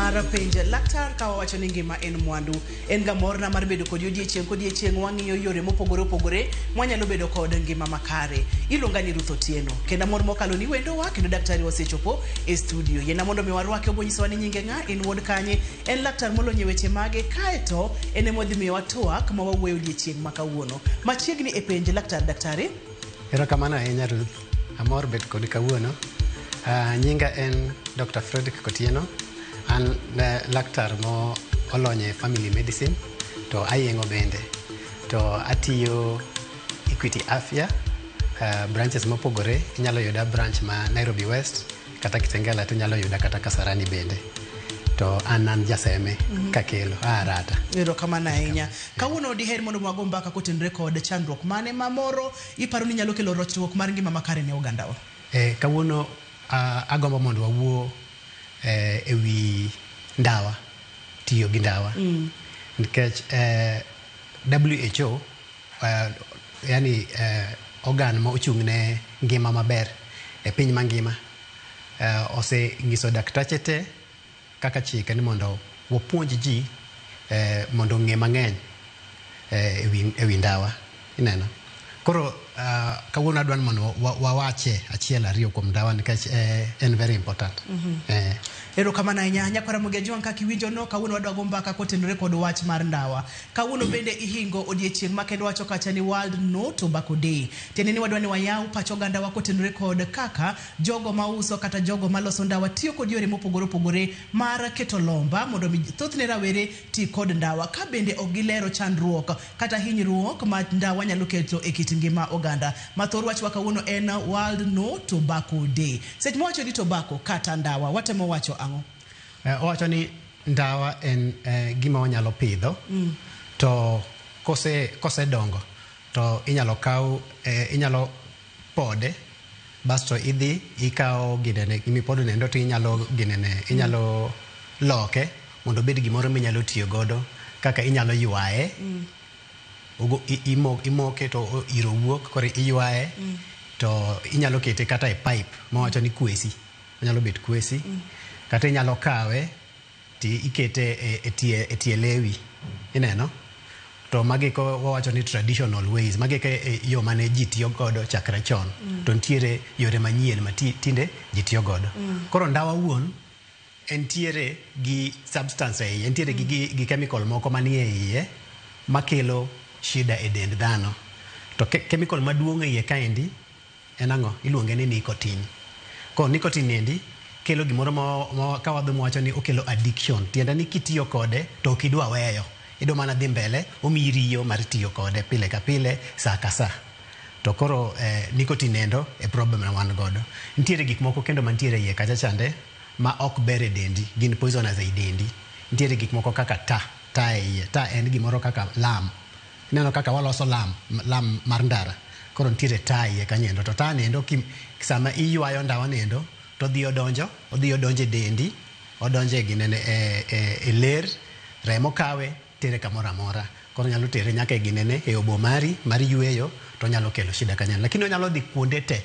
Mar Penj Laktar ka wawacho ni ngima en mwandu. En ga morna mar bedo kodi odiechieng' kodiechieng' wang'iyo yore mopogore opogore mwanyalo bedo kod ngima makare. Iluonga ni Ruth Otieno. Kendo amor mokalo ni wendowa kendo daktari osechopo e studio. Yiena mondo mi warwake obonyisowa ni nyinge ng'a, en wuod kanye, en laktar molony e weche mage, kaeto en ema odhi miyowa twak ma wawuoyo odiechieng' ma kawuono. Machiegni e Penj Laktar, daktari. Erokamano ahinya Ruth. Amor bet kodi kawuono. Nyinga en Dr. Fredrick Kotieno. An laktar mo olony e family medicine to ayeng'o bende. To atiyo Equity Afya branches mopogore. Inyalo yuda branch ma Nairobi West kata Kitengela to inyalo yuda kata Kasarani bende. To an jaseme kakelo a Arata. Erokamano ahinya. Kawuono diher mondo wago mbaka kotenore kod chandruok mane ma moro iparo ni nyalo kelo rochruok mar ngima makare ne ogandawa? Kawuono agombo mondo wawuo e wi ndawa, tiyo gi ndawa. Nikech WHO, yani organ ma ochung' ne ngima maber e piny mangima, osenyiso daktache te kaka chike ni mondo wapuonj ji mondo ong'e mang'eny e wi ndawa. Ineno? Koro kawuono adwa ni mondo wawache achiel ariyo kuom ndawa nikech en very important. Erokamano ahinya. Nyakwara Ramogi Ajwang' kaka iwinjo no, kawuono wadwa go mbaka kotenore kod wach mar ndawa. Kawuono bende ihingo odiechieng' makende wacho kacha ni World No Tobacco Day. Tiende ni wadwa ni wayaw pach ogandawa kotenore kod kaka jogo mauso kata jogo maloso ndawa tiyo kod yore mopogore opogore mar keto lomba mondo mi thothne rawere ti kod ndawa. Ka bende ok gilero chandruok kata hinyruok ma ndawa nyalo keto e kit ngima oganda. Mathor wachwa kawuono en World No Tobacco Day. Seche mwawacho ni tobacco kata ndawa, watemo wacho ang'o? Owacho ni ndawa en gima wanyalo pidho to kosedongo to inyalo kaw, inyalo pode basto idhi ikawo ginene gimipodo nendo to inyalo ginene inyalo loke mondo obed gimoro minyalo tiyo godo kaka inyalo ywaye. Imoke to iro wuok koro iywaye to inyalo kete kata e pipe mawacho ni kwesi, onyalo bet kwesi kata inyalo kawe ti ikete e tie lewi. Ineno? To magi ko wawacho ni traditional ways, magi e yo mane ji tiyo godo chakre chon. To nitiere yore manyien ma tinde ji tiyo godo. Koro ndawa wuon entiere gi substance e iye, entiere gi chemical moko manie iye makelo shida e dend dhano. To chemical maduong' e iye kaendi en ang'o? Iluonge ni nicotine. Koro nicotine endi kelo gimoro ma ka wadhi wacho ni okelo addiction. Tiende ni kitiyo kode to ok idwa weyo. Idwa mana dhi mbele, omiyi riyo mar tiyo kode pile ka pile, saa ka saa. To koro nicotine endo e problem ma wan godo. Nitiere gik moko kendo mantiere e iye kacha chande ma ok ber e dendi, gin poisonous ei dendi. Nitiere gik moko kaka ta e iye. Ta en gimoro kaka lam. Ineno kaka waloso lam mar ndara. Koro nitiere ta e iye kanyo endo. To ta ni endo sama iywayo ndawa ni endo, to odhi odonjo e dendi, odonjo e ginene, e ler, remo kawe, tere kamoro amora. Koro nyalo tere nyaka e ginene, e obo mari, mar yweyo, to onyalo kelo shida kanyo. Lakini onyalo dhi kuonde te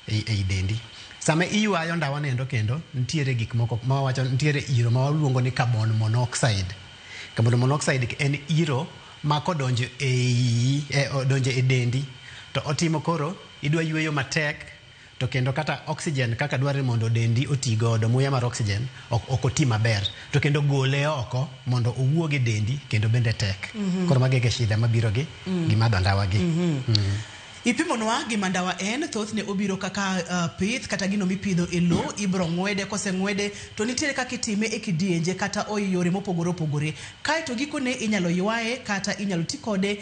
ei dendi. Sama iywayo ndawa ni endo kendo, nitiere gik moko ma wawacho, nitiere iro ma waluongo ni carbon monoxide. Carbon monoxide en iro ma kodonjo e iyi, odonjo e dendi, to otimo koro idwa yweyo matek, to kendo kata oxygen kaka dwarore mondo dendi oti godo, muya mar oxygen ok oti maber, to kendo gole oko mondo owuog e dendi kendo bende tek. Koro magi e shida mabiro gi madho ndawa gi. Ipimonwa gima ndawa en, thothne obiro kaka pith kata gino mipidho e lowo, ibro ng'wede, koseng'wede to nitiere kaka itime e kidienje kata yore mopogore opogore. Kaeto gikone inyalo ywaye kata inyalo ti kode,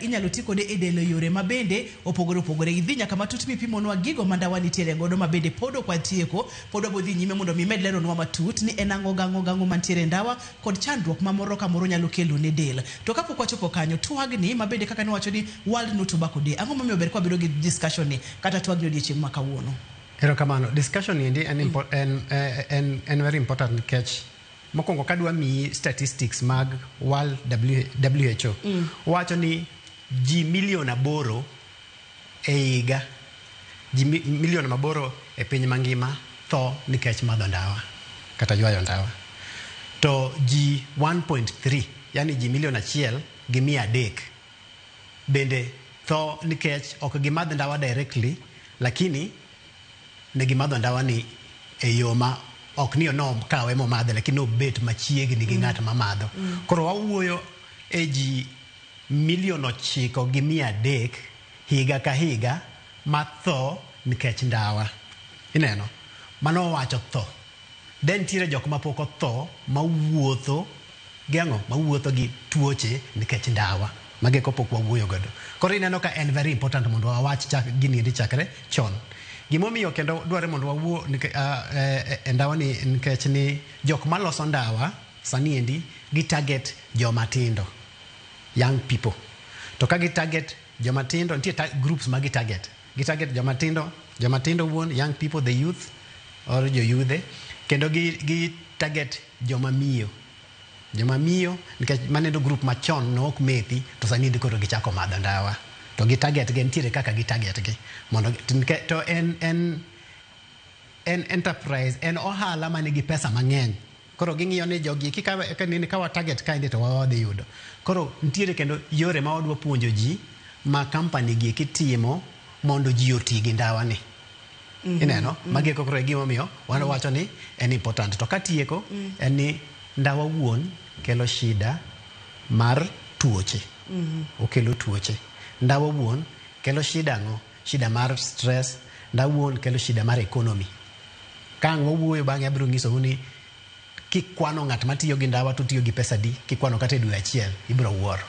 inyalo ti kode e del e yore ma bende opogore opogore. Idhi nyaka matut mipimonwa gigo ma ndawa nitiere godo ma bende pod ok watieko, pod wabiro dhi nyime mondo mi med leronwa matut ni en ang'o gang'o gang'o mantiere e ndawa kod chandruok ma moro ka moro nyalo kelo ne del. To kapok wachopo kanyo, twagni ma bende kaka niwacho ni World No Tobacco Day, ang'o momiyo ber ka wabedo gi discussion ni kata twagni odiechieng' ma kawuono? Erokamano. Discussion ni endi en very important nikech mokwongo kadwa miyi statistics mag World WHO, wacho ni ji milion 8 e higa, ji milion 8 e piny mangima tho nikech madho ndawa kata ywayo ndawa. To ji 1.3, yani ji 1,300,000 bende tho nikech ok gimadh ndawa directly, lakini ne gimadho ndawa ni e yo ma ok ni nokawe momadhe, lakini nobet machiegni gi ng'at mamadho. Koro wawuoyo e ji 9,300,000 higa ka higa ma tho nikech ndawa. Ineno? Mano wacho tho. Then nitiere jok mapok otho mawuotho gi ang'o? Mawuotho gi tuoche nikech ndawa. Magi kopok wawuoyo godo. Koro ineno ka en very important mondo wawach chak gini endi chakre chon. Gimomiyo kendo dware mondo wawuo e ndawa ni nikech ni jok maloso ndawa sani endi gi target joma tindo, young people. To ka gi target joma tindo, nitie groups ma gi target. Gi target joma tindo, joma tindo wuon, young people, the youth or joyudhe, kendo gi target joma miyo. Joma miyo nikech manendo group machon no ok methi to sani endi koro gichako madho ndawa. To gi target gi nitiere kaka gi target gi mondo to en enterprise, en ohala manigi pesa mang'eny. Koro ging'iyo ni jogi ka wa target kaendi to wadhi yudo. Koro nitiere kendo yore ma wadwa puonjo ji ma company gi eki timo mondo ji oti gi ndawa ni. Ineno? Magi koro e gimomiyo wan wacho ni en important. To katieko en ni ndawa wuon kelo shida mar tuoche. Okelo tuoche. Ndawa wuon kelo shida ang'o? Shida mar stress. Ndawa wuon kelo shida mar economy. Ka ang' wawuoyo bang'e abiro nyisou ni kikwano ng'at matiyo gi ndawa to tiyo gi pesa di, kikwano kata e dwe achiel ibiro wuoro.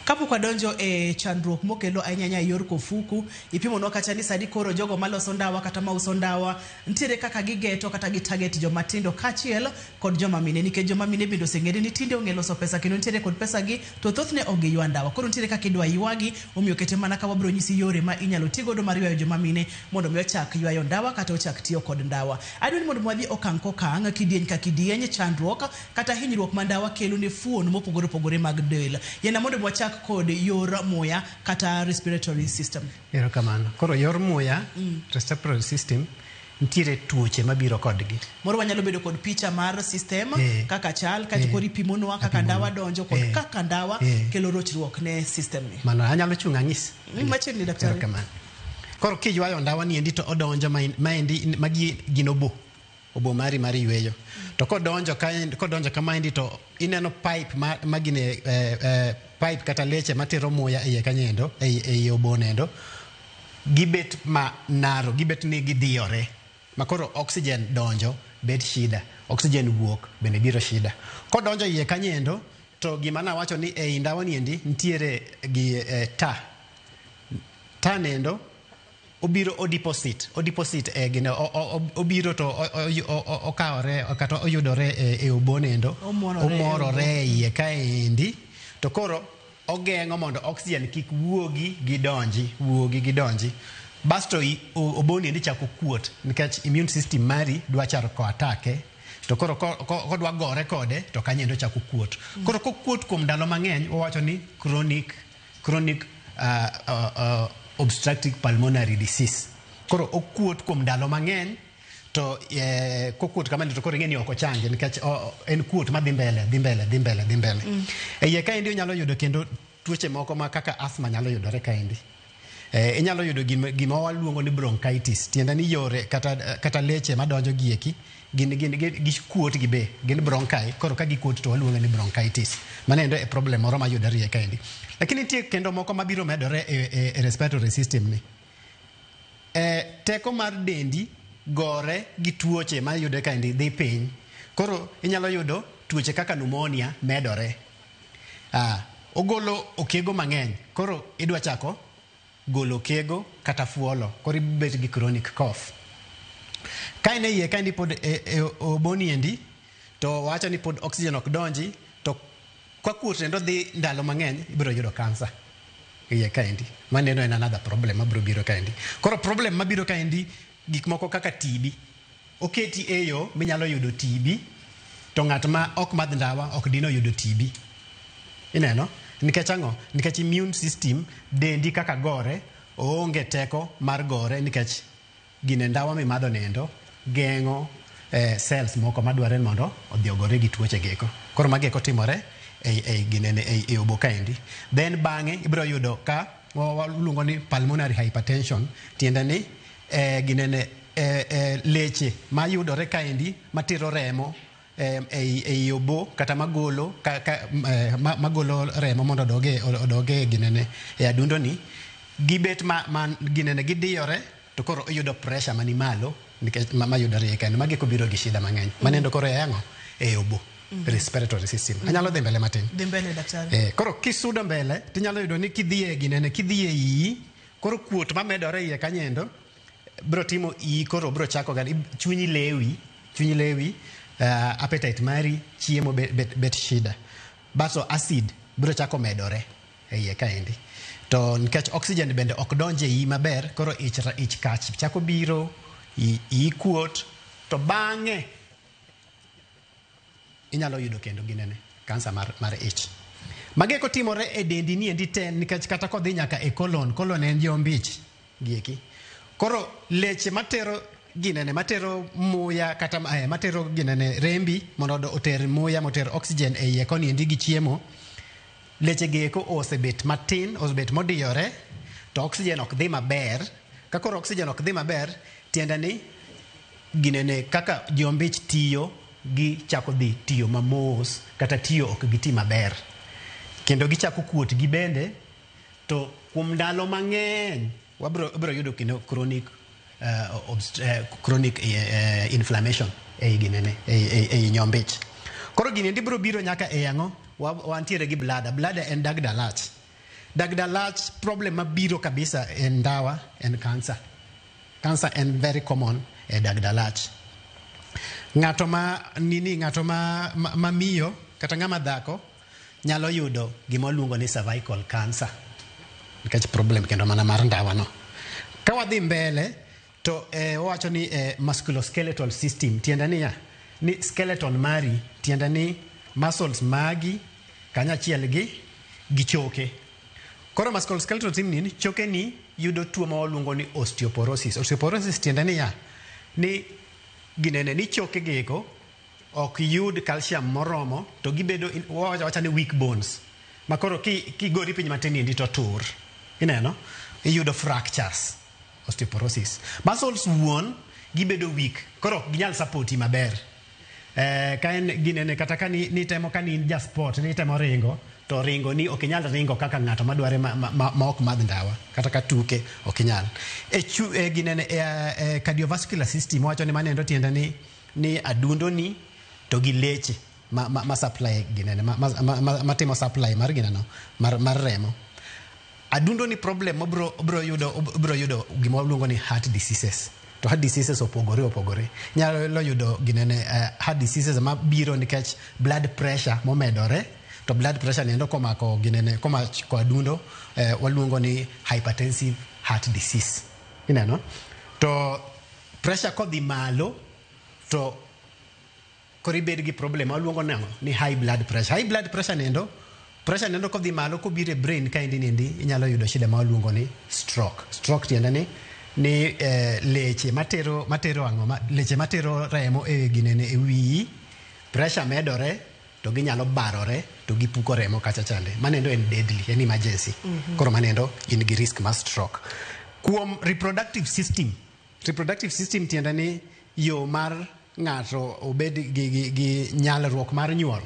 Kapok wadonjo e chandruok mokelo ahinya e yor kofuku, ipimonwa kacha ni sani koro jogo maloso ndawa kata mauso ndawa nitiere kaka gigeto kata gi target joma tindo kaachiel kod joma mine, nikech joma mine bende oseng'ere ni tinde ong'e loso pesa kendo nitiere kod pesa gi to thothne ok giywa ndawa. Koro nitiere kaka idwa ywagi, omiyo kete mana ka wabiro nyisi yore ma inyalo ti godo mar ywayo joma mine mondo mi ochak ywayo ndawa kata ochak tiyo kod ndawa. Adwa ni mondo wadhi okang' kokang', kidieny ka kidieny, chandruok kata hinyruok ma ndawa kelo ne fuon mopogore opogore mag del. Yiena mondo wachak kod yor muya kata respiratory system. Erokamano. Koro yor muya, respiratory system, nitiere tuoche mabiro kodgi. Moro wanyalo bedo kod picha mar system kaka chal, kaeto koro ipimonwa kaka ndawa donjo kod kaka ndawa kelo rochruok ne system ni. Mano anyalo chung' ang'is. Machiegni daktari. Erokamano. Koro kiywayo ndawa ni endi to odonjo maendi magi gin obo. Obo mari mar yweyo. To kodonjo kamaendi to ineno pipe ma gine pipe kata leche matero muya iye kanyendo ei obo nendo gibet ma naro, gibet ni gidhiyore ma koro oxygen donjo bet shida, oxygen wuok bende biro shida. Kodonjo iye kanyendo to gima nawacho ni ei ndawa ni endi nitiere gi ta nendo obiro o deposit e gine obiro to okawore kata oyudore e obo nendo, omorore iye kaendi to koro ogeng'o mondo oxygen kik wuogi gidonji. Basto oboni endi chako kuot nikech immune system mari dwa chako atake to koro kodwa gore kode to kanyendo chako kuot. Koro kokuot kuom ndalo mang'eny wawacho ni chronic obstructive pulmonary disease. Koro okuot kuom ndalo mang'eny to kokuot kamano to koro ing'e ni ok ochangi nikech en kuot madhi mbele dhi mbele dhi mbele dhi mbele. E iye kaendi onyalo yudo kendo tuoche moko ma kaka asthma nyalo yudore kaendi. Inyalo yudo gima waluongo ni bronchitis, tiende ni yore kata leche madonjo gieki gin gikuot gi be gin bronchi. Koro ka gikuot to waluongo ni bronchitis. Mano endo e problem moro mayudore iye kaendi. Lakini nitie kendo moko mabiro medore e respiratory system ni. Teko mar dendi gore gi tuoche mayudore kaendi dhi piny. Koro inyalo yudo tuoche kaka pneumonia medore. Ogolo okego mang'eny. Koro idwa chako golo okego kata fuolo. Koro ibet gi chronic cough. Ka en e iye kaendi pod oboni endi to wacho ni pod oxygen ok donji to ka kuot endo dhi ndalo mang'eny ibiro yudo kansa iye kaendi. Mano en another problem mabiro biro kaendi. Koro problem mabiro kaendi gik moko kaka TB. Oketi e yo minyalo yudo TB to ng'at ma ok madh ndawa ok dino yudo TB. Ineno? Nikech ang'o? Nikech immune system dendi kaka gore oonge teko mar gore nikech gine ndawa mimadho nendo geng'o cells moko madware mondo odhi ogore gi tuoche geko. Koro magi eko timore ei ginene ei obo kaendi. Then bang'e ibiro yudo ka waluongo ni pulmonary hypertension, tiende ni ginene leche mayudore kaendi matero remo ei obo kata magolo magolo remo mondo odoge ginene e adundo ni gibet ma ginene gidiyore, to koro iyudo pressure mani malo nikech mayudore iye kaendi. Magi kobiro gi shida mang'eny manendo koro e ang'o e obo, respiratory system. Anyalo dhi mbele matin? Dhi mbele, daktari. Koro kisudo mbele tinyalo yudo ni kidhi e ginene kidhi e iyi, koro kuot mamedore iye kanyendo bro timo iyi, koro bro chako ga chunyi lewi, appetite mari chiemo bet shida, baso acid bro chako medore e iye kaendi, to nikech oxygen bende ok donje iyi maber, koro ich kach chako biro, iyi kuot, to bang'e inyalo yudo kendo ginene kansa mar ich. Magi eko timore e dendi ni endi te, nikech kata kodhi nyaka e colon, colon en jombich gieki. Koro leche matero ginene matero muya kata matero ginene rembi mondo oter muya moter oxygen e iye koni endi gi chiemo, leche gi eko osebet matin, osebet modiyore, to oxygen ok dhi maber. Ka koro oxygen ok dhi maber, tiende ni ginene kaka jombich tiyo gi chako dhi tiyo mamos kata tiyo ok giti maber, kendo gichako kuot gi bende. To kuom ndalo mang'eny wabro yudo kendo chronic chronic inflammation ei ginene ei nyombich. Koro gini endi bro biro nyaka e ang'o, wantiere gi bladder. Bladder en dag dalach. Dag dalach problem mabiro kabisa en ndawa, en cancer. Cancer en very common e dag dalach. Ng'ato ma nini, ng'ato ma miyo kata ng'ama dhako nyalo yudo gima waluongo ni cervical cancer nikech problem kendo mana mar ndawa no. Ka wadhi mbele to wawacho ni musculoskeletal system, tiende niya ni skeleton mari, tiende ni muscles magi kanyachiel gi choke. Koro musculoskeletal system ni choke ni yudo tuo ma waluongo ni osteoporosis. Osteoporosis tiende niya ni ginene ni choke geko ok yud calcium moromo, to gibedo wawacho ni weak bones, ma koro kigori piny matin endi to tur, ineno iyudo fractures, osteoporosis. Muscles wuon gibedo weak, koro ok ginyal supporti maber. Ka en ginene kata ka ni temo ka ni in ja sport ni temo ringo, to ringo ni ok inyal ringo kaka ng'ato madware ma ok madh ndawa, kata ka tuke ok inyal. E ginene cardiovascular system wacho ni manendo tiende ni adundo ni to gi leche ma supply ginene ma timo supply mar gineno mar remo. Adundo ni problem obro yudo gima waluongo ni heart diseases. To heart diseases opogore opogore. Nyalo yudo ginene heart diseases mabiro nikech blood pressure momedore, to blood pressure niendo komako ginene komako adundo, waluongo ni hypertensive heart disease. Ineno? To pressure kodhi malo to koro ibed gi problem waluongo nang'o ni high blood pressure. High blood pressure nendo pressure nendo kodhi malo kobiro e brain kaendi niendi inyalo yudo shida ma waluongo ni stroke. Stroke tiende ni leche matero ang'o leche matero remo e ginene e wiyi, pressure medore to ginyalo barore to gipuko remo kacha chande. Manendo en deadly, en emergency. Koro manendo in gi risk mar stroke. Kuom reproductive system, reproductive system tiende ni yo mar ng'ato obed gi nyalruok mar nyuol.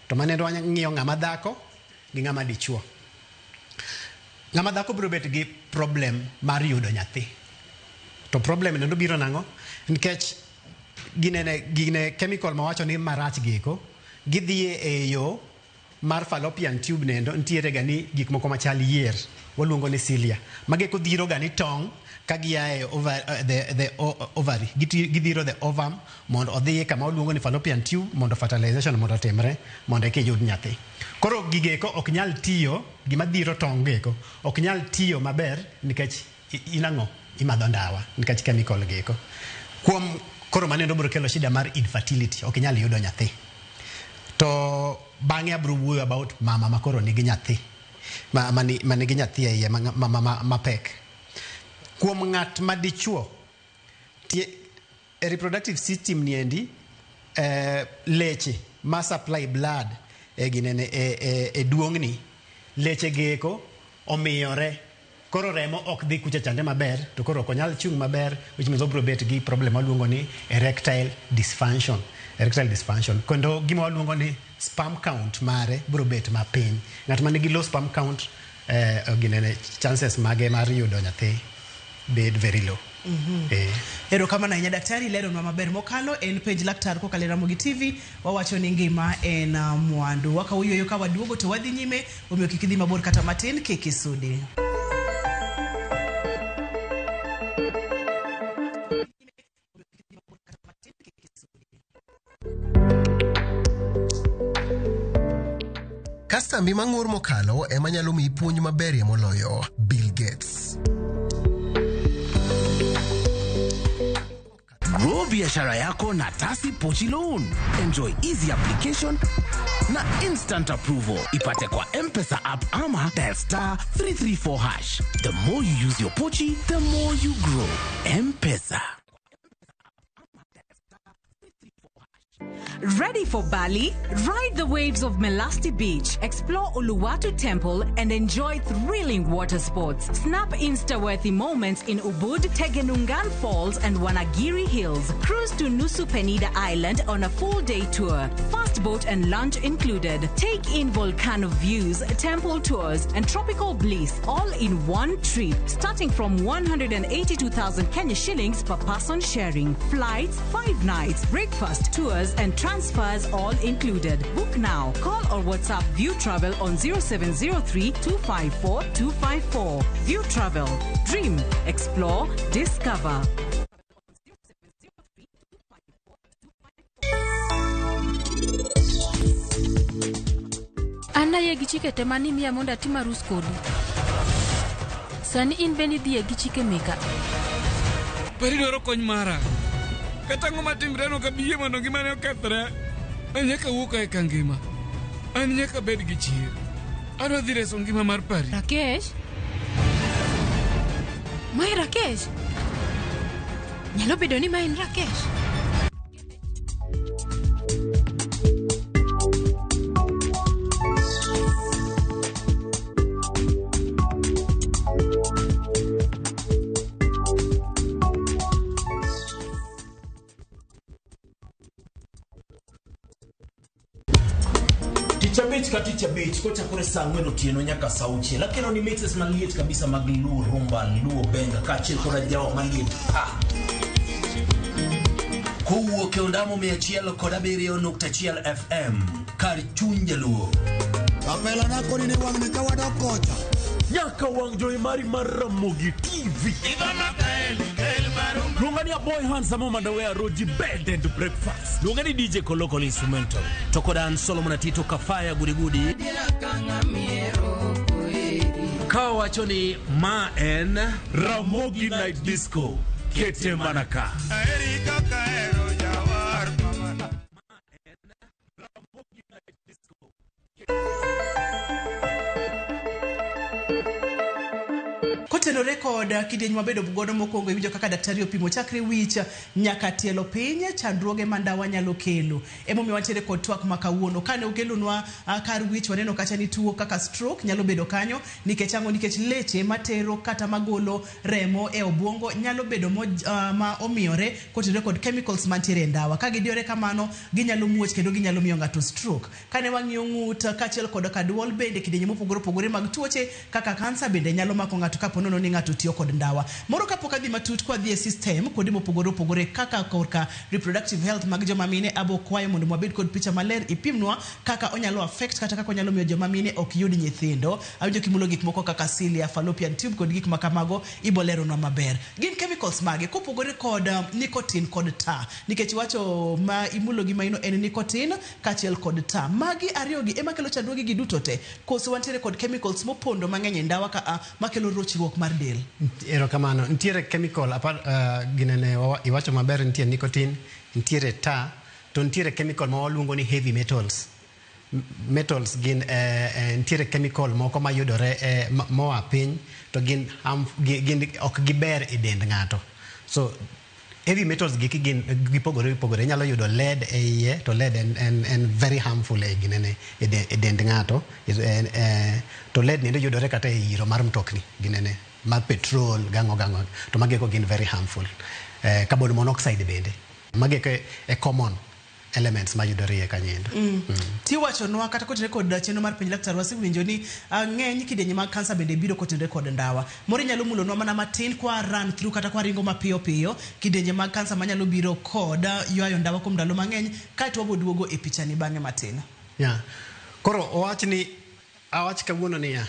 To manendo wang'iyo ng'ama dhako gi ng'ama dichuo. Ng'ama dhako biro bet gi problem mar yudo nyathi. To problem nendo biro nang'o? Nikech ginene chemical mawacho ni marach gieko, gidhi e yo mar fallopian tube nendo nitiere ga ni gik moko machal yier, waluongo ni cilia. Magi eko dhiro ga ni tong' ka gia e the ovary. Gidhiro the ovum mondo odhi kama waluongo ni fallopian tube mondo fertilization mondo otimre mondo eka iyud nyathi. Koro gigeko ok nyal tiyo, gima dhiro tong' geko ok nyal tiyo maber nikech in ang'o? Imadho ndawa nikech chemical geko. Kuom koro manendo biro kelo shida mar infertility, ok inyal yudo nyathi. To bang'e abiro wuoyo about mama ma koro nigi nyathi, ma nigi nyathi e iye mapek. Kuom ng'at ma dichuo, e reproductive system niendi leche ma supply blood e ginene e duong'ni, leche geko omiyore, koro remo ok dhi kucha chande maber, to koro ok onyal chung' maber, which means obiro bet gi problem waluongo ni erectile dysfunction. Erectile dysfunction. Kendo gima waluongo ni sperm count mare biro bet mapiny. Ng'at ma nigi low sperm count, ginene, chances mage mar yudo nyathi bed very low. Erokamano ahinya, daktari, leronwa maber mokalo. En Penj Laktar kokalo e Ramogi TV. Wawacho ni ngima en mwandu. Wakawo yueyo, ka waduogo to wadhi nyime, omiyo kik idhi mabor kata matin, kik isudi. Kastambi mang'ur mokalo ema nyalo miyi puonj maberie moloyo. Bill Gates. Grow biashara yako na Tasi Pochi Loan. Enjoy easy application na instant approval. Ipate kwa M-Pesa app ama dial *334#. The more you use your Pochi, the more you grow. M-Pesa. Ready for Bali? Ride the waves of Melasti Beach, explore Uluwatu Temple, and enjoy thrilling water sports. Snap Insta-worthy moments in Ubud, Tegenungan Falls, and Wanagiri Hills. Cruise to Nusa Penida Island on a full-day tour. Fast boat and lunch included. Take in volcano views, temple tours, and tropical bliss all in one trip, starting from 182,000 Kenya shillings per person sharing. Flights, 5 nights, breakfast, tours, and transfers all included. Book now. Call or WhatsApp View Travel on 0703 254 254. View Travel. Dream, explore, discover. An ayie gi chike te mane imiya mondo atim arus kodu. Sani in bende idhiye gi chike meka. Pari dwaro kony mara. Kata ang'o matimre no kabiyie mondo ngimane okethre. An nyaka wuo kae ka ngima. An nyaka bed gi chir. Adwa dhi reso ngima mar Pari. Rakesh? Mae Rakesh? Nyalo bedo ni mae en Rakesh? Tich abich ka tich abich kochakore saa 4 otieno nyaka saa 6, akelo ni mixes maliet kabisa mag Luo rumba, Luo benga kaachiel koda jawa maliet pa kowuok e ondamo 107.1 FM, kar chuny Jaluo. Kapela nako ni wang'ni ka wadok kocha. Nyaka wang' jowi mari mar Ramogi TV. Luonga ni a boy handsome mandawe roji bed and breakfast. Luonga ni DJ Koloko instrumental. To koda an Solomon Atito Kafaya Gudigudi. Ka wacho ni ma en Ramogi Night Disco. Kete manaka. Kotenore kod kidieny mabedo godo mokwongo, iwinjo kaka daktari opimo chakre wich nyaka tielo piny chandruoge ma ndawa nyalo kelo. Emomiyo wantiere kod twak ma kawuono. Kane okelonwa kar wich, waneno kacha ni tuo kaka stroke nyalo bedo kanyo. Nikech ang'o? Nikech leche matero kata magolo remo e obwongo nyalo bedo ma omiyore kotenore kod chemicals mantiere e ndawa. Ka gidiyore kamano, ginyalo muoch kendo ginyalo miyo ng'ato stroke. Kane wang'iyo ng'ut kaachiel kod kaduol bende, kidienje mopogore opogore mag tuoche kaka kansa bende nyalo mako ng'ato kapo nono ni ng'ato tiyo kod ndawa. Moro kapok adhi matut kwa dhi e system kuonde mopogore opogore kaka korka reproductive health mag joma mine, abo kwayo mondo wabed kod picha maler, ipimnwa kaka onyalo affect kata kaka onyalo miyo joma mine ok yud nyithindo. Awinjo kimulo gik moko kaka cilia, fallopian tube kod gik makamago, ibo leronwa maber. Gin chemicals mage kopogore kod nicotine kod tar? Nikech iwacho ma imulo gi maino en nicotine kaachiel kod tar. Magi ariyo gi ema kelo chandruoge gi duto te? Koso wantiere kod chemicals mopondo mang'eny e ndawa ka makelo rochruok mar del? Erokamano. Nitiere chemical apar, ginene iwacho maber, nitie nicotine, nitiere tar, to nitiere chemical ma waluongo ni heavy metals. Metals gin nitiere chemical moko mayudore moa piny to gin ok giber e dend ng'ato. So Heavy metals gi gin gipogore gipogore. Inyalo yudo lead e iye, to lead en very harmful e ginene e dend ng'ato. To lead niendo yudore kata e iro mar mtokni ginene mar petrol gang'o gang'o, to magi eko gin very harmful. Carbon monoxide bende, magi eko e common elements mayudore iye kanyo. Tiwachonwa kata kotenore kod chenro mar Penj Laktar, wasewinjo ni ng'eny kidienje mag kansa bende biro kotenore kod ndawa. Moro inyalo mulonwa mana matin kwa run through kata kwa ringo mapiyo piyo kidienje mag kansa manyalo biro kod ywayo ndawa kuom ndalo mang'eny, kaeto wabo duogo e pichani bang'e matin. Yeah. Koro owach ni, awach kawuono niya,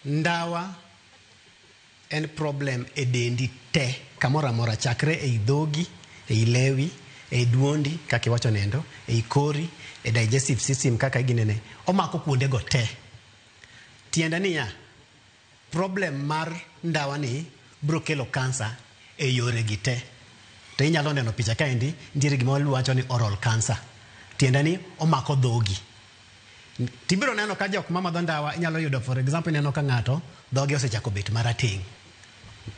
ndawa en problem e dendi te kamoro amora, chakre ei dhogi, ei lewi, ei duondi kaka iwacho nendo, ei kori, e digestive system kaka iginene, omako kuondego te. Tiende niya, problem mar ndawa ni biro kelo kansa e yore gi te. To inyalo neno picha kaendi, nitiere gima wacho ni oral cancer. Tiende ni omako dhogi. Tibiro neno ka jok mamadho ndawa, inyalo yudo, for example, ineno ka ng'ato dhoge osechako bet marateng'.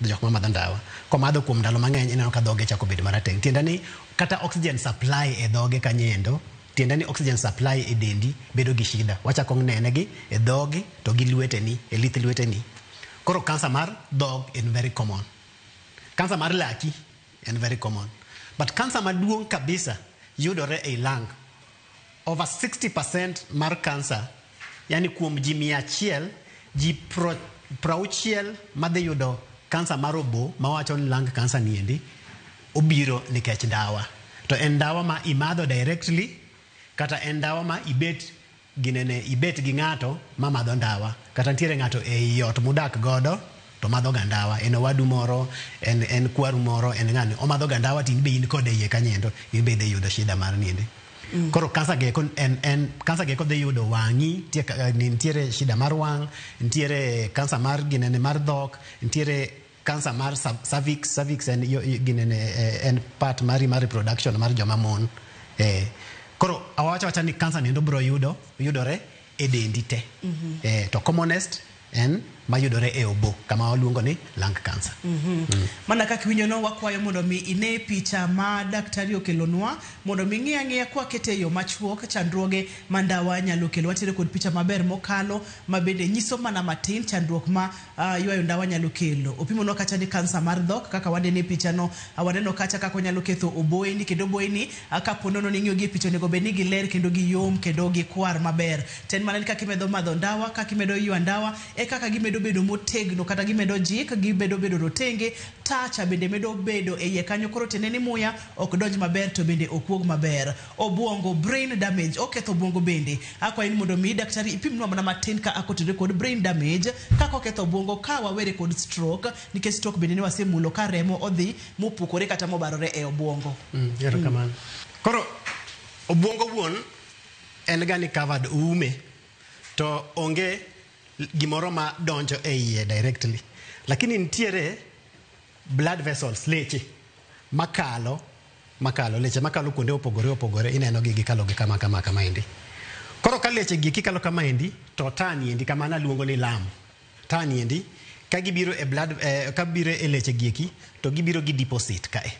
Jok mamadho ndawa komadho kuom ndalo mang'eny, ineno ka dhoge chako bedo marateng'. Tiende ni kata oxygen supply e dhoge kanyoendo, tiende ni oxygen supply e dendi bedo gi shida. Wachako nene gi e dhogi to gi lweteni, e lith lweteni. Koro kansa mar dhog en very common. Kansa mar laki en very common. But kansa maduong' kabisa yudore ei lung. Over 60% mar kansa, yani kuom ji 100, ji 60 madhi yudo kansa mar obo, mawacho ni lung cancer niendi, obiro nikech ndawa. To en ndawa ma imadho directly, kata en ndawa ma ibet ginene, ibet gi ng'ato mamadho ndawa, kata nitiere ng'ato ei ot mudak godo to madho ga ndawa, en owadu moro, en kwaru moro, en ng'ani omadho ga ndawa, to in be in kode iye kanyendo, in be idhi yudo shida mar niendi. Koro kansa geko en kansa geko dhi yudo wang'i, nitiere shida mar wang', nitiere kansa mar ginene mar dhok, nitiere kansa mar cervix. Cervix en ginene, en part mari mar reproduction mar joma mon. Koro awacho awacha ni kansa niendo biro yudo yudore e dendi te. To commonest en mayudore e obo, kama waluongo ni lung cancer. Mana kaka iwinjono, wakwayo mondo mi ine picha ma daktari okelonwa mondo mi ng'i ang'iya kwakete e yo machuok chandruoge ma ndawa nyalo kelo. Wantiere kod picha maber mokalo ma bende nyiso mana matin chandruok ma ywayo ndawa nyalo kelo. Opimonwa kacha ni kansa mar dhok kaka wanene e pichano, waneno kacha kaka onyalo ketho oboyeni, kendo oboyeni kapo nono ni ing'iyo gi e picha onego bed ni giler kendo giyom kendo gikwar maber. To en mana ni kaka imedo madho ndawa, kaka imedo ywa ndawa, e kaka gimedo bedo motegno kata gimedo jik, gimedo bedo rotenge, tacha bende medo bedo e iye kanyo. Koro tiende ni muya ok donj maber to bende ok wuog maber. Obuongo, brain damage, oketho obuongo bende. Akwayi ni mondo mi daktari ipimnwa mana matin ka akotudore kod brain damage, kaka oketho obuongo ka wawere kod stroke, nikech stroke bende ne wasemulo ka remo odhi mopukore kata mobarore e obuongo. Erokamano. Koro obuongo wuon en ga ni covered, uume, to onge gimoro ma donjo e iye directly, lakini nitiere blood vessels, leche makalo leche makalo kuonde opogore opogore. Ineno gi gikalo gi kama kama kama endi. Koro ka leche gi kikalo kama endi, to tani endi kama naluongo ni lam tani endi, ka gibiro e blood, ka biro e leche gi eki, to gibiro gi deposit kae,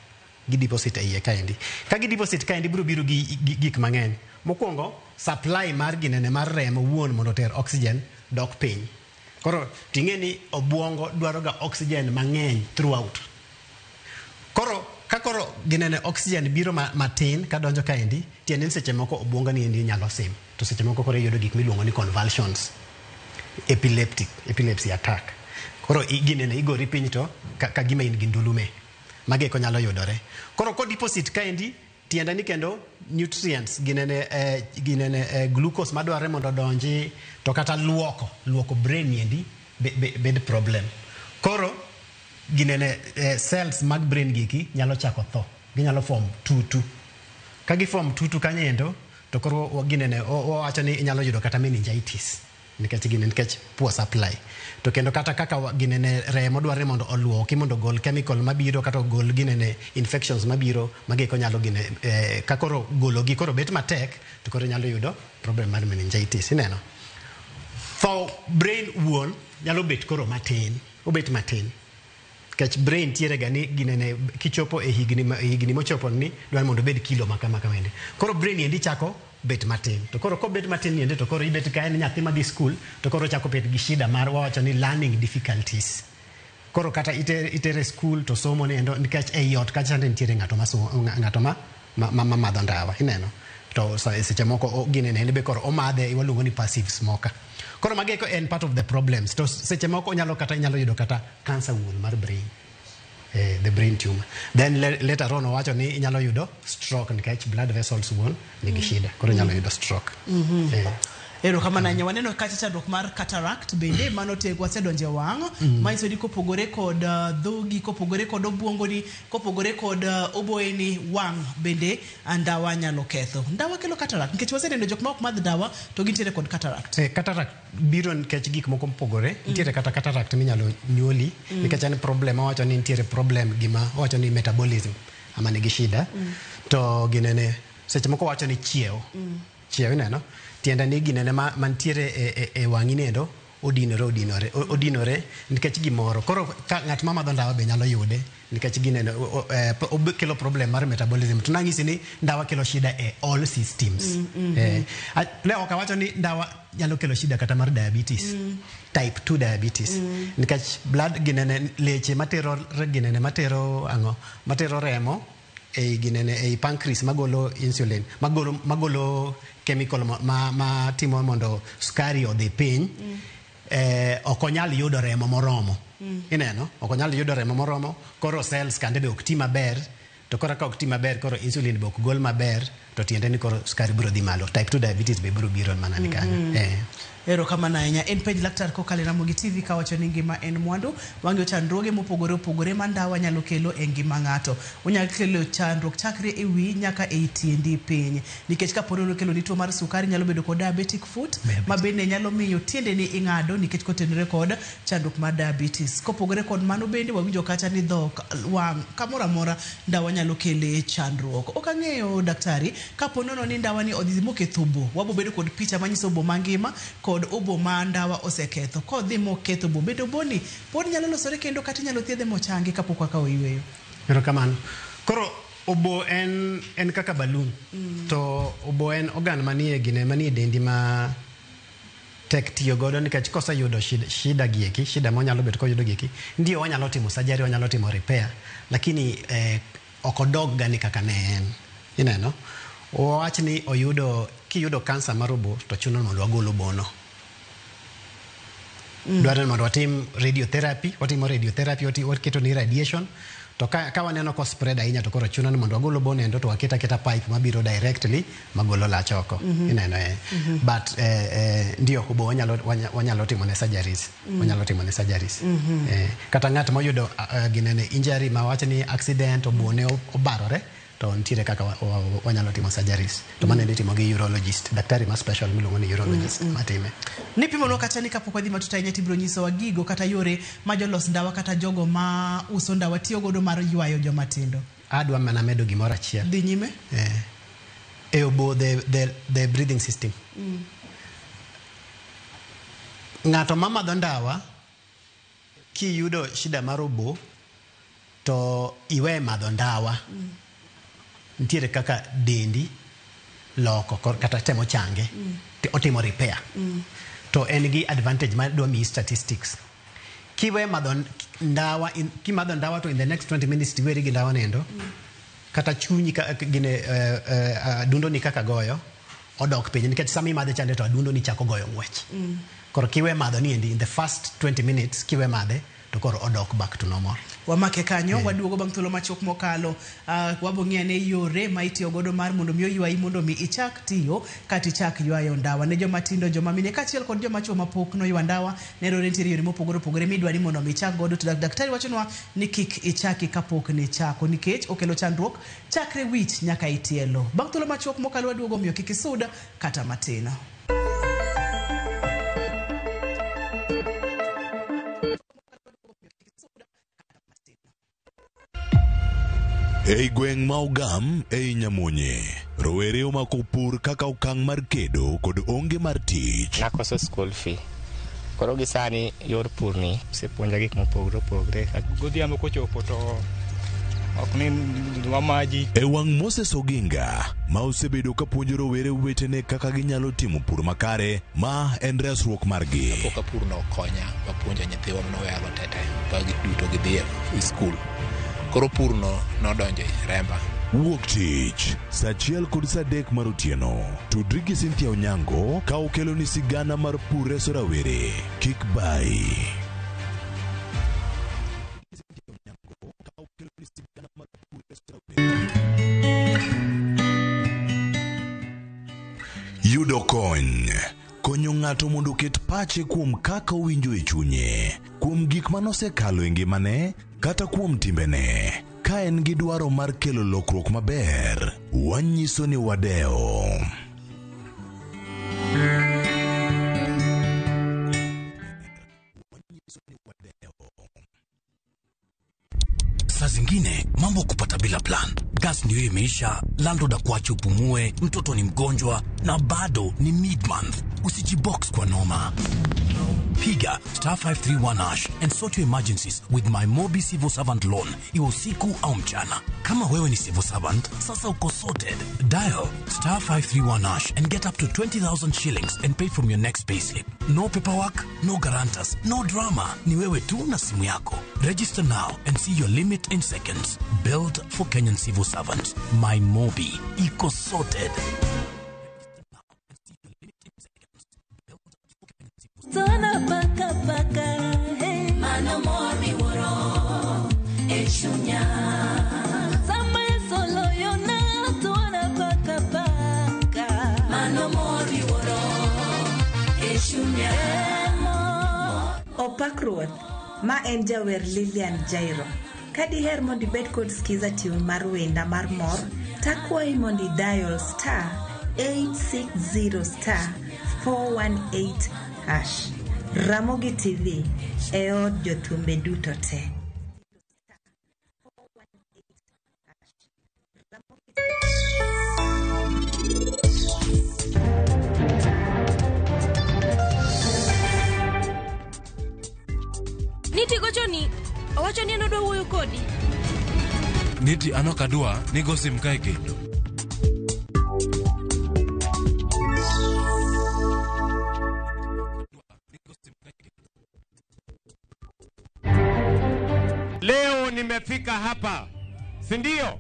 gi deposit e iye kaendi. Ka gi deposit kaendi, biro biro gi gik mang'eny. Mokwongo, supply mar ginene mar remo wuon mondo oter oxygen dok piny. Koro ting'e ni obuongo dwaro ga oxygen mang'eny throughout. Koro ka koro ginene oxygen biro matin kadonjo kaendi, tiende ni seche moko obuongo ni endi nyalo sim, to seche moko koro iyudo gik miluongo ni convulsions, epileptic epilepsy attack. Koro ginene igori piny to ka gima in gi ndulume. Magi eko nyalo yudore. Koro ko deposit kaendi, tiende ni kendo nutrients ginene, ginene, glucose madwarore mondo odonji, to kata luoko brain endi bed problem. Koro ginene, cells mag brain giki nyalo chako tho, ginyalo form tutu. Ka gi form tutu kanyoendo, to koro ginene wawacho ni inyalo yudo kata meningitis nikech ginene, nikech poor supply. To kendo kata kaka ginene remo dwarore mondo oluoki mondo ogol chemical mabiro kata ogol ginene infections mabiro, magi eko nyalo gine, ka koro gologi koro bet matek, to koro inyalo yudo problem mar meningitis. Ineno tho brain wuon nyalo bet koro matin, obet matin. Nikech brain tiere ga ni ginene kichopo e higni higni mochopo ni dwar mondo obed kilo ma kama kama endi. Koro brain endi chako bet matin. To koro kobet matin endi to koro ibet ka en nyathi madhi school to koro ochako bet gi shida mar wawacho ni learning difficulties. Koro kata itere school to somo ni endo nikech ei ot kacha nitiere ng'ato ma ng'ato ma madho ndawa ineno. To seche moko ginene en be koro omadhe waluongo ni passive smoker. Koro magi eko en part of the problems. To seche moko inyalo yudo kata cancer wuon mar brain. The brain tumor. Then later on owacho ni inyalo yudo stroke nikech blood vessels wuon nigi shida. Koro inyalo yudo stroke. Erokamano ahinya. Waneno kacha chandruok mar cataract bende mano tego wasedonje wang' manyiso ni kopogore kod dhogi, kopogore kod obuongoni, kopogore kod oboyeni, wang' bende ndawa nyalo ketho. Ndawa kelo cataract nikech waseneno jok ma ok madh ndawa to gintiere kod cataract. Cataract biro nikech gik moko mopogore. Nitiere kata cataract minyalo nyuoli nikech en problem owacho ni nitiere problem gima owacho ni metabolism ama nigi shida. To ginene seche moko wacho ni chiew. Chiew ineno. Tiende ni ginene mantiere e wang'i nendo odinore nikech gimoro. Koro ka ng'at ma madho ndawa be nyalo yude nikech ginene kelo problem mar metabolism. To nang'isi ni ndawa kelo shida e all systems. Ne ok awacho ni ndawa nyalo kelo shida kata mar diabetes. Type 2 diabetes. Nikech blood ginene leche matero ginene matero ang'o matero remo ei ginene ei pancreas magolo insulin magolo chemical ma timo mondo sukari odhi piny. Ok onyal yudo remo moromo. Ineno ok onyal yudo remo moromo, koro cells kande be ok ti maber. To koro ka ok ti maber koro insulin be ok gol maber, to tiende ni koro sukari biro dhi malo. Type 2 diabetes be biro biro mana ni kanyo. Erokamano ahinya. En penj laktar kokalo e Ramogi TV kawacho ni ngima en mwandu. Wang'iyo chandruoge mopogore opogore ma ndawa nyalo kelo e ngima ng'ato. Onyalo kelo chandruok chakre e wi nyaka e tiendi piny. Nikech kapo ni okelo ni tuo mar sukari nyalo bedo kod diabetic foot ma bende nyalo miyo tiendeni ing'ado nikech kotenore kod chandruok mar diabetes. Kopogore kod mano bende wawinjo kacha ni dhok, wang' kamoro amora ndawa nyalo kele chandruok. Ok ang'eyo daktari kapo nono ni ndawa ni odhi moketho obo, wabo bedo kod picha manyiso obo mangima kod obo ma ndawa oseketho. Kodhi moketho obo, bende oboni pod nyalo losore kendo kata inyalo thiedhe mochangi kapok wakawo yweyo. Erokamano. Koro obo en kaka balloon. To obo en organ manie gine manie dendi ma tek tiyo godo nikech koseyudo shida gieki, shida monyalo bet koyudo gieki, ndio wanyalo timo surgery, wanyalo timo repair, lakini ok odog ga ni kaka ne en. Ineno? Wawach ni oyudo kiyudo kansa mar obo to chuno mondo wagol obono. Dwarore mondo watim radiotherapy, watimo radiotherapy, waketo ni radiation. To ka waneno ko spread ahinya to koro chuno ni mondo wagol obono endo to waket aketa pipe mabiro directly magolo lach oko. Ineno But ndio obo wanyalo timo ne surgeries. Wanyalo timo ne surgeries. Kata ng'at moyudo ginene injury ma wach ni accident obone obarore to nitiere kaka wanyalo timo surgeries. To mano itimo gi urologist, daktari ma special miluongo ni urologist matime. Nipimonwa kacha ni kapok wadhi matut ahinya tibiro nyisowa gigo kata yore ma jolos ndawa kata jogo ma uso ndawa tiyo godo mar ywayo joma tindo. Adwa mana medo gimoro achiel. Dhi nyime. E obo the breathing system. Ng'ato ma madho ndawa kiyudo shida mar obo to iwe madho ndawa. Nitiere kaka dendi loko kata temo change, otimo repair. To en gi advantage ma dwa miyi statistics. Kiwe madho ndawa, kimadho ndawa to in the next 20 minutes tiweri gi ndawa nendo, kata chunyi gine adundo ni kaka goyo odok piny nikech sama imadhe chande to adundo ni chako goyo ng'wech. Koro kiwe madho ni endi in the first 20 minutes kiwe madhe to koro odok back to normal. Wamake kanyo, waduogo bang' thuolo machuok mokalo. Wabong'iyo ne yore ma itiyo godo mar mondo mi oywayi mondo mi ichak tiyo kata ichak ywayo ndawa. Ne joma tindo, joma mine kaachiel kod joma chuo mapok noywa ndawa, nenore nitiere yore mopogore opogore midwa ni mondo mi ichak godo. To daktari wachonwa ni kik ichaki kapok nichako nikech okelo chandruok chakre wich nyaka itielo. Bang' thuolo machuok mokalo waduogo, omiyo kik isud kata matin. Ei gweng' ma Ogam ei Nyamonye, rowere omako pur kaka okang' mar kedo kod onge mar tich. Nakoso school fee. Koro gi sani yor pur ni osepuonja gik mopogore opogore. Godhiambo kochopo to ok ni wamaji. E wang' Moses Oginga ma osebedo ka puonjo rowere wetene kaka ginyalo timo pur makare ma en resruok margi. Kapok apur no okonya mapuonjo nyithiwa manoweyago tete ba giduto gidhi e skul. Koro pur no nodonjo e remba. Wuok tich saa achiel kod saa adek mar otieno. Tudri gi Cynthia Onyango ka okeloni sigana mar pur reso rawere. Kik bayi. Yudo kony. Konyo ng'ato mondo oket pache kuom kaka owinjo e chunye, kuom gik ma nosekalo e ngimane, kata kuom timbene. Ka en gi dwaro mar kelo lokruok maber, wanyiso ni wadewo. Saa zingine mambo kupata bila plan. Gas ndio imeisha, landlord akuache upumue, mtoto ni mgonjwa na bado ni mid month. Usijibox kwa noma. Piga star 531 hash and sort your emergencies with my Mobi Civil Servant Loan, iwe usiku au mchana. Kama wewe ni civil servant, sasa uko sorted. Dial star 531 hash and get up to 20,000 shillings and pay from your next payslip. No paperwork, no guarantors, no drama. Ni wewe tu na simu yako. Register now and see your limit in seconds. Built for Kenyan civil servants. My Mobi. Iko sorted. Tona paka paka, hey. Mano mor miwuoro e chunya. Sama solo yona, tona paka paka. Mano mor miwuoro e chunya. Opak ruoth, ma en jawer Lilian Jairo. Ka diher mondo ibed kod skiza tune mar wenda mar mor, takwayi mondo idial star 860 star 418 hash. Ramogi TV e od jothumbe duto te. Niti gochoni, owacho ni en odwa wuoyo kodi. Niti an ok adwa ni go sim kae kendo. Leo nimefika hapa, si ndio?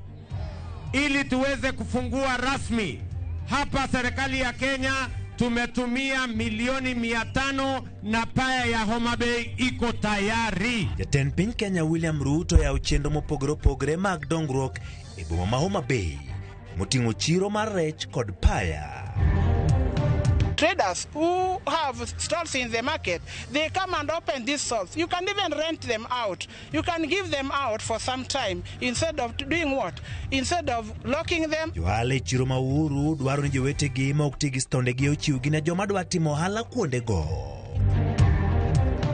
Ili tuweze kufungua rasmi hapa. Serikali ya Kenya tumetumia milioni 500 na paya ya Homa Bay iko tayari. Jatend piny Kenya William Ruto yawo chenro mopogore opogore mag dongruok e boma ma Homa Bay moting'o chiro mar rech kod paya. Traders who have stalls in the market, they come and open these stalls. You can even rent them out. You can give them out for some time instead of doing what? Instead of locking them. Johala e chiro ma Uhuru dwaro ni jowetegi ma ok ti gi stondegi ochiwgi ne joma dwa timo ohala kuondego.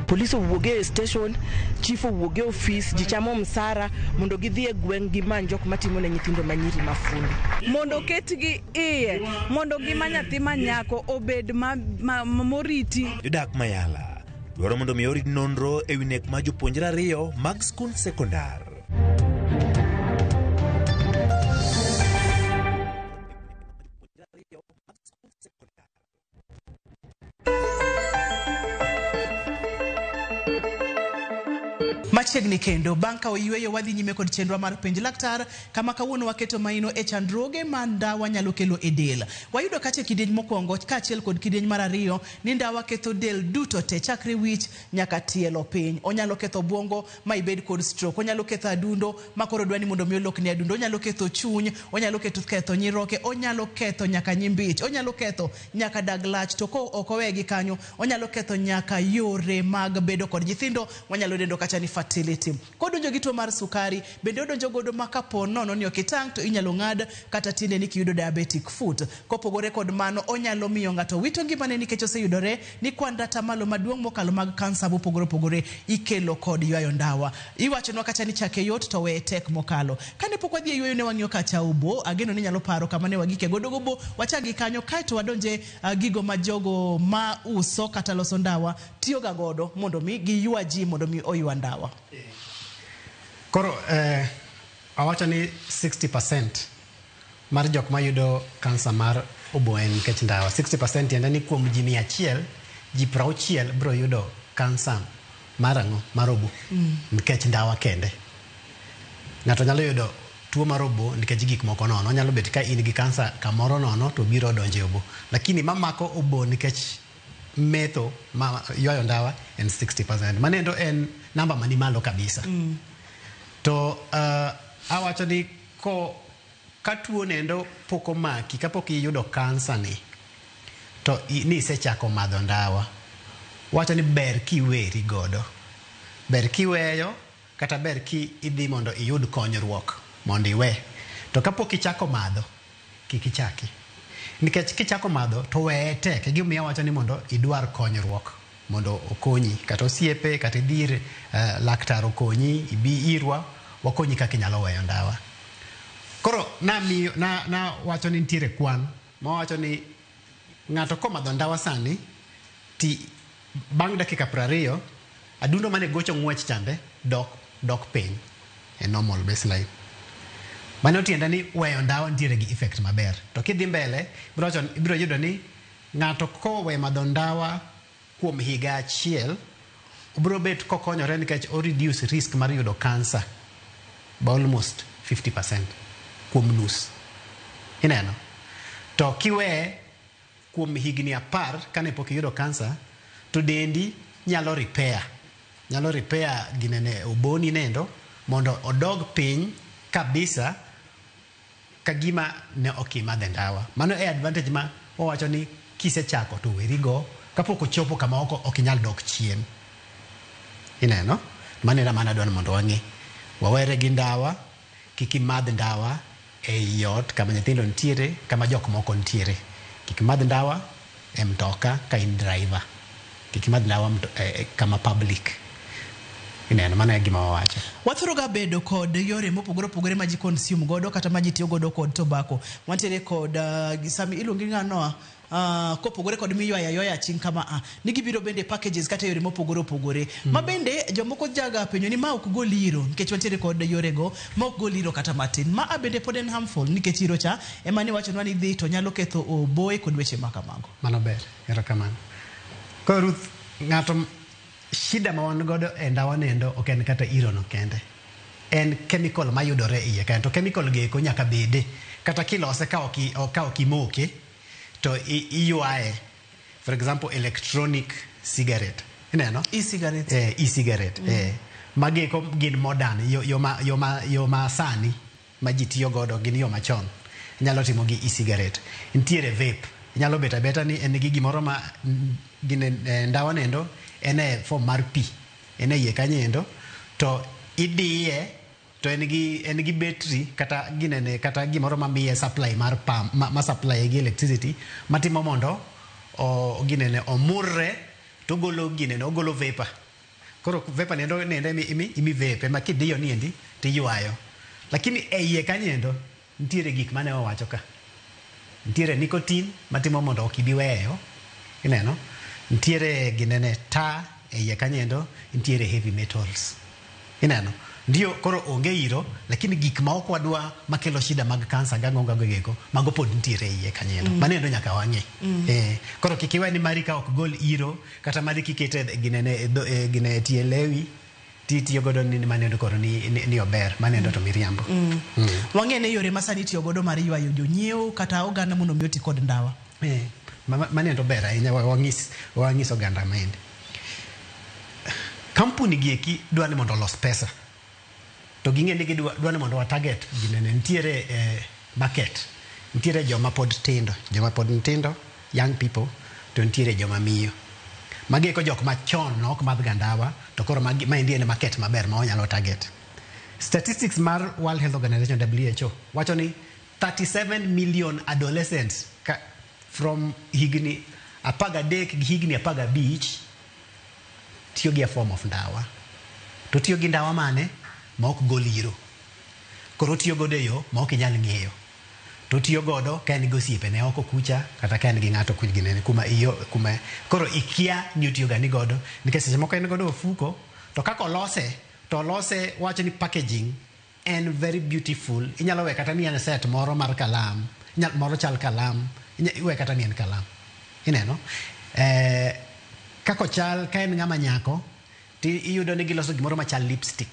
Polis owuog e station, chief owuog e ofis, ji chamo msara mondo gidhi e gweng' gimany jok matimo ne nyithindo manyiri mafundi. Mondo oketgi iye, mondo ngima nyathi manyako obed ma moriti. Jodak Mayala dwaro mondo mi orit nonro ewi nek mar jopuonjre ariyo mag skund sekondar. Machiegni kendo bang' ka oyweyo wadhi nyime kod chenro mar penj laktar kama kawuono waketo maino e chandruoge ma ndawa nyalo kelo e del. Wayudo kacha e kidieny mokwongo kaachiel kod kidieny mar ariyo ni ndawa ketho del duto te chakre wich nyaka tielo piny. Onyalo ketho obwongo ma ibed kod stroke, onyalo ketho adundo ma koro dwa ni mondo mi olokni adundo, onyalo ketho chuny, onyalo ketho nyiroke, onyalo ketho nyaka nyimbich, onyalo ketho nyaka dag lach, to ko ok owegi kanyo onyalo ketho nyaka yore mag bedo kod nyithindo, wanyalo dendo kacha ni infertility. Kodonjo gi tuo mar sukari bende odonjo godo ma kapo nono ni ok itang' to inyalo ng'ad kata tiendeni kiyudo diabetic foot. Kopogore kod mano, onyalo miyo ng'ato wito ngimane nikech oseyudore ni kwan atamalo maduong' mokalo mag kansa mopogore opogore ikelo kod ywayo ndawa. Iwachonwa kacha ni chake yot to weye tek mokalo. Kane pok wadhi e yweyo ne wang'iyo kacha obo, ageno ni inyalo paro kama ne wagike godo gobo, wachak gi kanyo kaeto wadonje gigo ma jogo ma uso kata loso ndawa tiyoga godo mondo mi giywa ji mondo mi oywa ndawa. Koro awacho ni 60% mar jok mayudo kansa mar obo en nikech ndawa. 60% tiende ni kuom ji 100, ji 60 biro yudo kansa mar ang'o? Mar obo. Nikech ndawa kende. Ng'ato nyalo yudo tuo mar obo nikech gik moko nono. Onyalo bet ka in gi kansa kamoro nono to biro donjo e obo. Lakini mamako obo nikech metho ma ywayo ndawa en 60%. Manendo en namba mani malo kabisa. To awacho ni ko ka tuo nendo pok omaki, kapok iyudo kansa ni, to ni isechako madho ndawa, wacho ni ber kiweri godo. Ber kiweyo, kata ber ki idhi mondo iyud konyruok mondo iwe. To kapok ichako madho, kik ichaki. Nikech kichako madho to weye tek. E gimomiyo awacho ni mondo idwar konyruok mondo okonyi, kata osiepe, kata idhi ir laktar okonyi, ibi irwa, wakonyi kaka inyalo weyo ndawa. Koro na wacho ni nitiere kwan mawacho ni ng'ato komadho ndawa sani ti bang' dakika 20 adundo mane gocho ng'wech chande dok piny e normal baseline. Mano tiende ni weyo ndawa nitiere gi effect maber. To kidhi mbele ibiro yudo ni ng'ato kowe madho ndawa kuom higa achiel obiro bet kokonyore nikech o reduce risk mar yudo kansa by almost 50% kuom nus. Ineno? To kiwe kuom higni 10 kane pok iyudo kansa to dendi nyalo repair. Nyalo repair ginene oboni nendo mondo odog piny kabisa ka gima ne ok imadhe ndawa. Mano e advantage ma wawacho ni kisechako to werigo kapok ochopo kama ok inyal dok chien. Ineno? Mano era mana adwaro mondo wang'e. Wawere gi ndawa, kik imadh ndawa ei ot kama nyithindo nitiere, kama jok moko nitiere. Kik imadh ndawa e mtoka ka in driver. Kik imadh ndawa kama public. Ineno, mano e gima wawacho. Wathoro ga bedo kod yore mopogore opogore ma ji consume godo kata ma ji tiyo godo kod tobacco. Wantiere kod sami iluongi ng'ano kopogore kod miywayo aywaya ching kama a ni gibiro bende packages kata yore mopogore opogore. Ma bende jomoko jaga penjo ni ma ok gol iro nikech wantiere kod yorego ma ok gol iro kata matin. Ma a bende pod en harmful nikech iro cha ema ni wachonwa ni dhi to nyalo ketho oboe kod weche ma kamago. Mano ber, erokamano. Koro Ruth, ng'ato shida ma wan godo e ndawa nendo ok en kata iro no kende. En chemical mayudore iye kae to chemical gi eko nyaka bede. Kata kilose ka ok imoke to iywaye. For example, electronic cigarette. Ineno? E-cigarette. E-cigarette. Magi eko gin modern, yo ma sani ma ji tiyo godo gin yo machon. Inyalo timo gi e-cigarette. Nitiere vape. Inyalo bet abeta ni en gi gimoro ma gin ndawa nendo en e form mar pi. En e iye kanyo endo to idiye to en gi battery kata ginene kata gimoro mamiye supply mar pump ma supply gi electricity matimo mondo o ginene omurre to ogolo ginene ogolo vapor. Koro vapor nendo nende imi vape ema kidiyo niendi tiywayo. Lakini e iye kanyo endo nitiere gik mane wawacho ka. Nitiere nicotine matimo mondo ok ibi weyo. Ineno? Nitiere ginene tar e iye kanyo endo, nitiere heavy metals. Ineno? Ndio koro onge iro, lakini gik ma ok wadwa makelo shida mag kansa gang'o gago geko, mago pod nitiere e iye kanyo endo. Mano endo nyaka wang'e. Koro kik iwe ni mari ka ok gol iro, kata mari kikete ginene gine tie lewi, titiyo godo ni mano endo koro ni ober, mano endo to miriambo. Wang'e ni yore ma sani itiyo godo mar ywayo jonyiewo kata oganda mondo mi oti kod ndawa. Mano endo ber ahinya, wang'is oganda maendi. Kampuni gi eki dwa ni mondo olos pesa. To ging'e ni gidwa ni mondo wa target ginene nitiere market. Nitiere joma pod tindo, young people, to nitiere joma miyo. Magi eko jok machon no ok madh ga ndawa to koro magi maendi en market maber ma wanyalo target. Statistics mar World Health Organization WHO wacho ni 37 million adolescents ka, from higni 13 gi higni 15 tiyo gi a form of ndawa. To tiyo gi ndawa mane? Ma ok gol iro. Koro otiyo godo e yo ma ok inyal ng'eyo. To otiyo godo ka en gi osiepene oko kucha kata ka en gi ng'ato kuch ginene kuma iyo kuma koro ikia ni otiyo ga ni godo nikech seche moko en godo e ofuko to kaka olose to olose wacho ni packaging en very beautiful inyalo we kata ni en set moro mar kalam inyal, moro chal kalam iwe kata ni en kalam ineno kaka ochal ka en ng'ama nyako ti iyudo ni giloso gimoro machal lipstick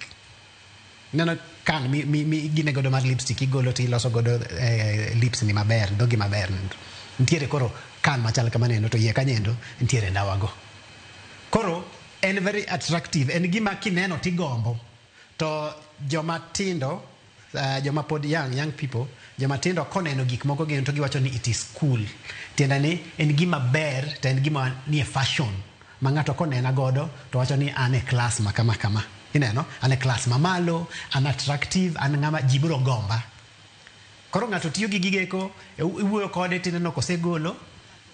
ineno kan mi, mi, mi gine godo mar lipstick igolo to iloso godo lips ni maber dhogi maber nitiere koro kan machal kamano to iye kanyendo nitiere ndawago koro en very attractive en gima kineno tigombo to joma tindo joma pod young people joma tindo koneno gik moko gin to giwacho ni it is cool tiende ni en gima ber to en gima nie fashion ma ng'ato konena godo to wacho ni an e class ma kama kama ineno an e class mamalo an attractive an ng'ama ji biro gomba koro ng'ato tiyo gi gigeko iwuoyo kode tineno kosegolo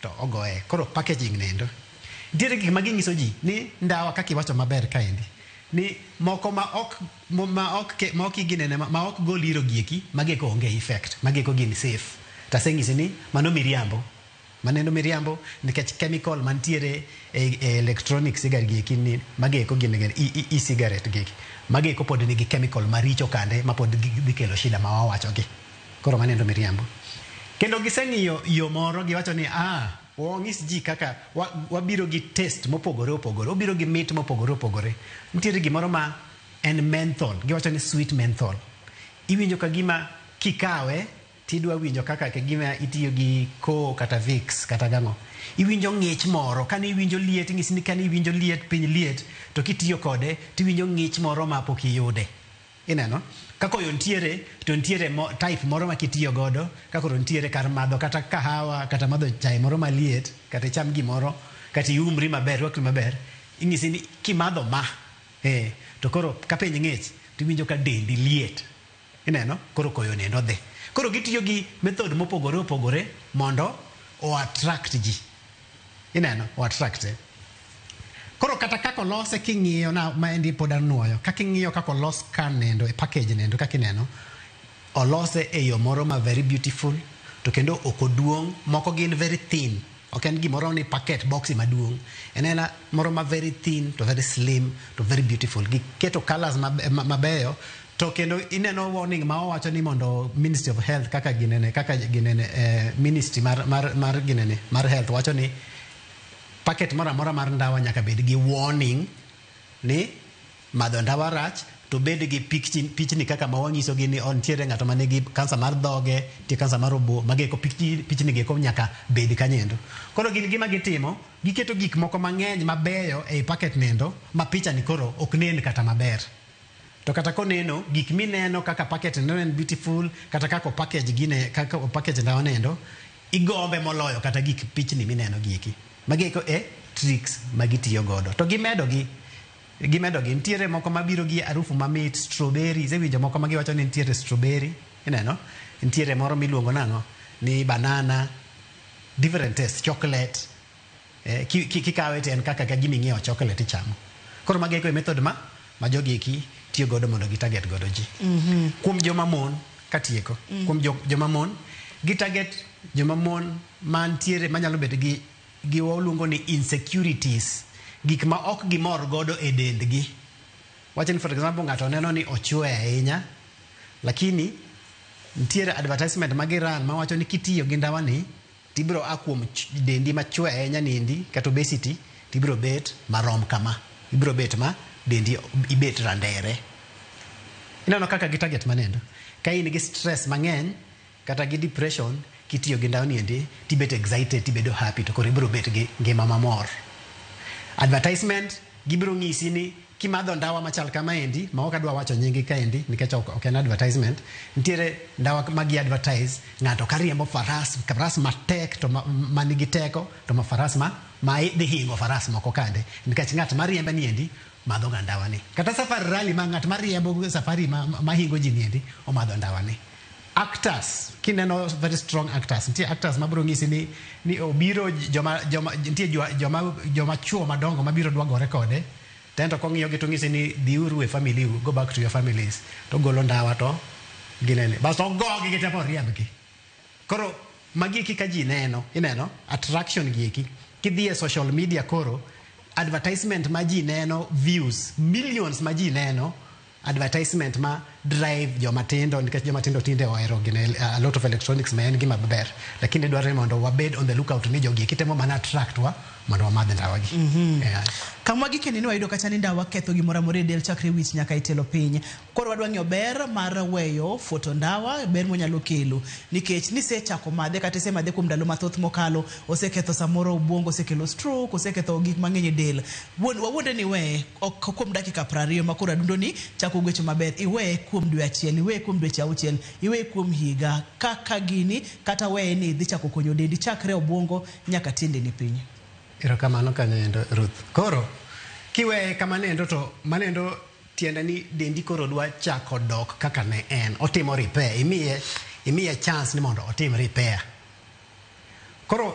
to ogoye koro packaging nendo nitiere gik ma ginyiso ji ni ndawa kaka iwacho maber kaendi ni moko ma ok ma ok ma ok ginene ma ok gol iro gieki magieko onge effect magieko gin safe taseng'isi ni mano miriambo maneno miriambo nikech chemical mantiere e electronic cigarette gieki ni magieko gin e-cigarette gieki magieko pod nigi chemical maricho kande ma pod dhi kelo shida ma wawacho gi koro manendo miriambo kendo giseng'iyo yo moro giwacho ni wang'is ji kaka wabiro gi taste mopogore opogore obiro gi mit mopogore opogore nitiere gimoro ma en menthol giwacho ni sweet menthol iwinjo ka gima kikawe tidwa winjo kaka gima itiyo gi ko kata Vicks kata gang'o iwinjo ng'ich moro kane iwinjo liet ing'isi ni kane iwinjo liet piny liet to kitiyo kode tiwinjo ng'ich moro ma pok iyude ineno ka koyo nitiere to nitiere type moro ma kitiyo godo ka koro nitiere kar madho kata kahawa kata madho chai moro maliet kata icham gimoro kata iumri maber rwakri maber ing'isi ni kimadho ma to koro ka piny ng'ich tiwinjo ka dendi liet ineno koro koyo nendo dhi koro gitiyo gi method mopogore opogore mondo o attract ji ineno o attract Koro kata kaka olose king'iyo na maendi pod anuoyo kaka ing'iyo kaka olos kan nendo e package nendo kaka ineno olose e yo moro ma very beautiful to kendo ok oduong' moko gin very thin ok en gimoro ni packet box maduong' en ena moro ma very thin to very slim to very beautiful giketo colors mabeyo to kendo ineno warning ma owacho ni mondo Ministry of Health kaka ginene ministry mar ginene mar health wacho ni packet moro amora mar ndawa nyaka bed gi warning ni madho ndawa rach to bed gi pichni kaka ma wanyiso gi ni nitiere ng'ato ma nigi kansa mar dhoge nitie kansa mar obo magieko pichni gieko nyaka bed kanyendo koro gin gima gitimo giketo gik moko mang'eny mabeyo ei packet nendo ma picha ni koro ok nen kata maber to kata koneno gik mineno kaka packet nendo en beautiful kata kaka package gine kaka package ndawa nendo igombe moloyo kata gik pichni mineno gieki magieko e tricks magitiyo godo to gimedo gi nitiere moko mabiro gi harufu mamit strawberry isewinjo moko magiwacho ni nitiere strawberry ineno nitiere moro miluongo nang'o ni banana different taste chocolate kikawe to en kaka gima ing'iewo chocolate ichamo koro magieko e method ma jogi eki tiyo godo mondo gi target godo ji kuom joma mon katieko kuom joma mon gi target joma mon mantiere manyalo bedo gi waluongo ni insecurities gik ma ok gimor godo e dendgi wachni for example ng'ato neno ni ochwe ahinya lakini nitiere advertisement ma giran mawacho ni kitiyo gi ndawa ni tibiro a kuom dendi machwe ahinya niendi kata obesity tibiro bet marom kama ibiro bet ma dendi ibet randere ineno kaka gi target manendo ka in gi stress mang'eny kata gi depression kitiyo gi ndawa niendi tibet excited tibedo happy to koro ibiro bet gi ngima mamor advertisement gibiro ng'isi ni kimadho ndawa machal kama endi ma ok adwa wacho nyingi kaendi nikech ok en advertisement nitiere ndawa ma gi advertise ng'ato kariembo faras matek to manigi teko to ma faras ma Ma dhi hingo faras moko kande nikech ng'at mariembe niendi madho ga ndawa ni. Kata safari rally ma ng'at mariembo safari ma hingo ji niendi omadho ndawa ni. Actors, kineno very strong actors, nitie actors mabiro ng'isi ni obiro joma nitie joma chuo madongo mabiro dwa gore kode, to ento kong'iyo gi to ng'isi ni dhiuru e family u, go back to your families, to golo ndawa to ginene bas ogogi gi tepo riembgi. Koro magi eki ka ji neno, ineno attraction gi eki kidhi e social media, koro advertisement ma ji neno, views millions ma ji neno, advertisement ma drive joma tindo, nikech joma tindo tinde ohero gine a lot of electronics ma en gima ber, lakini dwarore mondo wabed on the lookout ni jogi eki temo mana attract wa mondo wamadh ndawa gi. Yeah. Kama gikeni ni wayudo kacha ni ndawa ketho gimoro amora e del chakre wich nyaka e tielo piny. Koro wadwa ng'iyo ber mar weyo fuoto ndawa, ber monyalo kelo. Nikech nisechako madhe kata isemadhe kuom ndalo mathoth mokalo, oseketho samoro obwongo, osekelo stroke, oseketho gik mang'eny e del. Wawuonde ni iweye ok kuom dakika 20 ma koro adundo ni chako gwecho maber. Iweye kuom dwe achiel, iweye kuom dweche 6, iweye kuom higa. Kaka gini kata weye ni dhi chako konyo dendi chakre obwongo nyaka tiendeni piny. Erokamano kanyo endo, Ruth. Koro kiweye kamano endo to mano endo tiende ni dendi koro dwa chako dok kaka ne en. Otimo repair, imiye chance ni mondo otim repair. Koro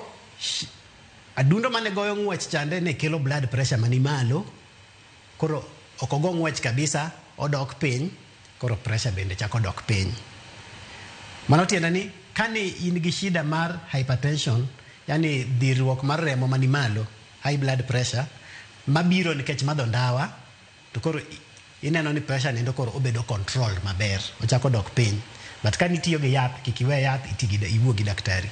adundo mane goyo ng'wech chande ne kelo blood pressure mani malo. Koro ok ogo ng'wech kabisa, odok piny, koro pressure bende chako dok piny. Mano tiende ni kane in gi shida mar hypertension, yani dhirruok mar remo mani malo, high blood pressure, mabiro nikech madho ndawa, to koro ineno ni pressure nendo koro obedo controlled maber, ochako dok piny. But ka nitiyo gi yath, kik iwe yath, iti gi iwuo gi daktari.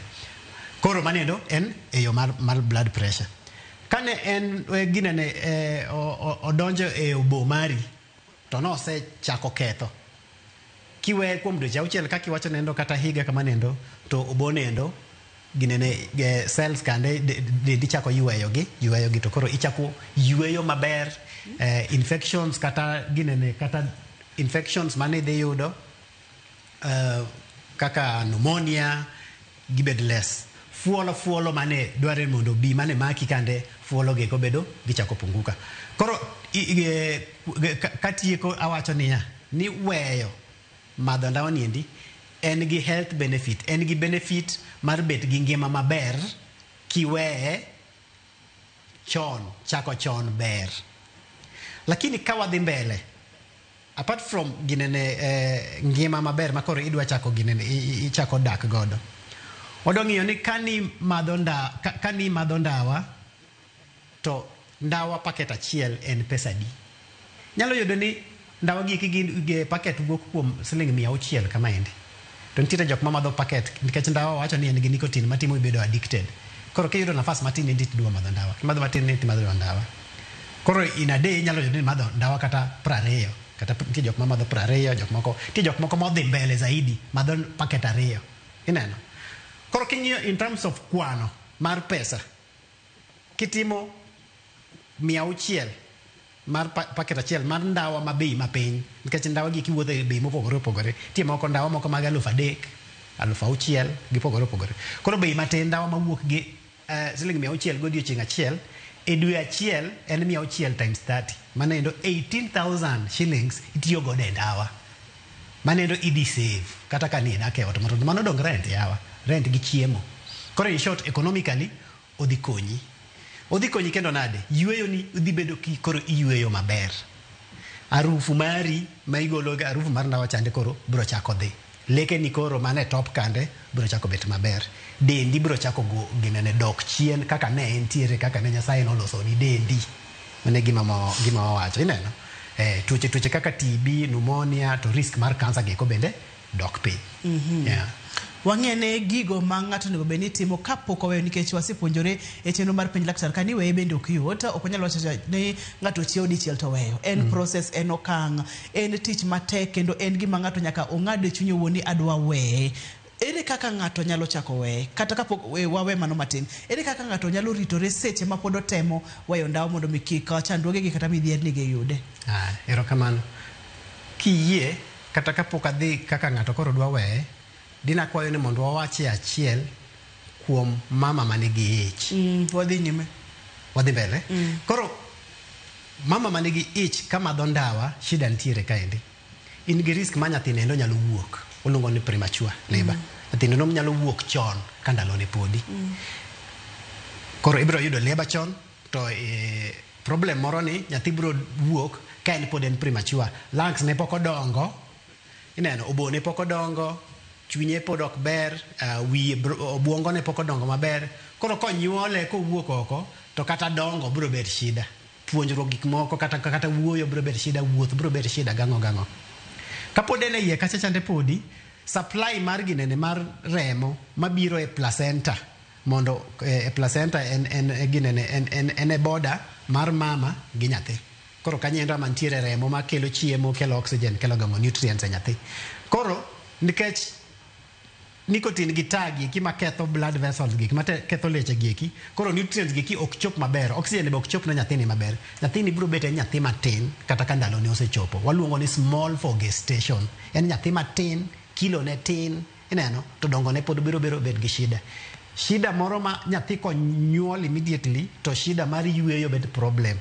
Koro manendo en e yo mar blood pressure. Kane en ginene odonjo e obo mari, to nosechako ketho. Kiweye kuom dweche 6 kaka iwacho nendo kata higa kama nendo, to obo nendo ginene cells kande dendi chako yweyo gi to koro ichako yweyo maber. Infections kata ginene kata infections mane idhi yudo kaka pneumonia gibed less. Fuolo mane dware mondo bi mane maki kande fuolo gi kobedo gichako punguka. Koro katieko awacho niya ni weyo madho ndawa niendi en gi health benefit, en gi benefit mar bet gi ngima maber kiweye chon, chako chon ber. Lakini ka wadhi mbele, apart from ginene ngima maber ma koro idwa chako ginene ichako dak godo, wadwa ng'iyo ni kani madho ndawa to ndawa paket achiel en pesa adi. Nyalo yudo ni ndawa gi eki gin paket wuok kuom siling 600 kama endi. To nitiere jok mamadho paket nikech ndawa wacho ni en gi nicotine matimo ibedo addicted. Koro kiyudo nafas matin endi tidwa madho ndawa, kimadho matin endi timadho ndawa. Koro in a day inyalo yudo ni madho ndawa kata 20, kata nitie jok mamadho 20, jok moko nitie jok moko modhi mbele zaidi madho paket 2. Ineno? Koro king'iyo in terms of kwano mar pesa, kitimo 600 mar paket achiel mar ndawa ma bei mapiny, nikech ndawa gi kiwuotho e bei mopogore opogore, nitie moko ndawa moko mag 3000, 6000 gipogore opogore. Koro bei matin ndawa mawuok gi siling 600 godiochieng' achiel, e dwe achiel en 600 times 30, mano endo 18,000 shillings itiyo godo e ndawa. Mano endo idhi save kata ka ni idak e ot moro, mano dong rent yawa, rent gi chiemo. Koro in short, economically odhi konyi. Odhi konyi kendo nade? Yweyo ni odhi bedo ki koro iyweyo maber. Arufu mari ma igolo arufu mar ndawa chande koro biro chako dhi. Leke ni koro mane top kande biro chako bet maber. Dendi biro chako go ginene dok chien kaka ne entiere, kaka ne Nyasaye noloso ni dendi. Mane gima wawacho, ineno? Tuoche kaka TB, pneumonia to risk mar cancer gi ko bende dok piny. Yeah. Wang'e gigo ma ng'ato onego bed ni timo kapok oweyo, nikech wasepuonjore e chenro mar penj laktar ka ni weye bende ok yot. Ok wanyal wacho ni ng'ato chiewo dichiel to weyo. En process, en okang', en tich matek kendo en gima ng'ato nyaka ong'ad e chunye owuon ni adwa weye. Ere kaka ng'ato nyalo chako weye? Kata kapok wawe mano matin, ere kaka ng'ato nyalo ritore seche ma pod otemo weyo ndawa mondo mi kik chandruoge gi kata midhierni gi yude? Erokamano. Kiyie, kata kapok adhi kaka ng'ato koro dwa weye, dina kwayo ni mondo wawachi achiel kuom mama manigi ich. Wadhi nyime. Wadhi mbele. Koro mama manigi ich kamadho ndawa, shida nitiere kaendi. In gi risk ma nyathine endo nyalo wuok, oluongo ni premature labor. Nyathine no nyalo wuok chon ka ndalone podi. Koro ibiro yudo labor chon to problem moro ni nyathi biro wuok ka en pod en premature. Lungs ne pok odongo, ineno obone pok odongo, chunye pod ok ber, wiye obwongo ne pok odongo maber. Koro konyuole kowuok oko to kata dongo biro bet shida. Puonjruok gik moko kata wuoyo biro bet shida, wuoth biro bet shida gang'o gang'o. Kapod en e iye kacha chande podi, supply mar ginene mar remo mabiro e placenta mondo e placenta en ginene en e border mar mama gi nyathi. Koro kanyo endo ema nitiere remo makelo chiemo, kelo oxygen, kelo gamo nutrients e nyathi. Koro nikech nicotine gi tar gieki maketho blood vessels gi maketho leche gieki, koro nutrients gieki ok chop maber, oxygen be ok chop ne nyathini maber. Nyathini biro bet en nyathi matin kata ka ndalone osechopo. Waluongo ni small for gestation. En nyathi matin, kilo ne tin, ineno, to dongo ne pod biro bet gi shida. Shida moro ma nyathi konyuol immediately to shida mar yweyo bet problem.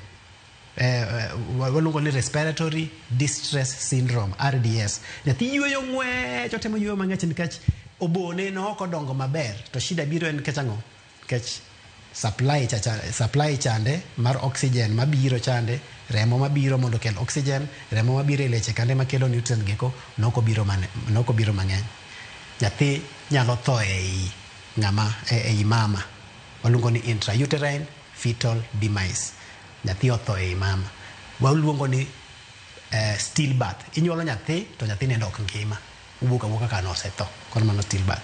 Waluongo ni respiratory distress syndrome, RDS. Nyathi yweyo ng'wech, otemo yweyo mang'ech nikech obone no ok odongo maber, to shida biro en nikech ang'o? Nikech supply chande mar oxygen mabiro chande, remo mabiro mondo okel oxygen, remo mabiro e leche kande makelo nutrient giko nok obiro mang'eny. Nyathi nyalo tho ei ng'ama ei mama. Waluongo ni intrauterine fetal demise. Nyathi otho ei mama. Waluongo ni stillbirth. Inyuolo nyathi to nyathi nendo ok ngima. Owuok awuoka ka nosetho. Koro mano stillbirth.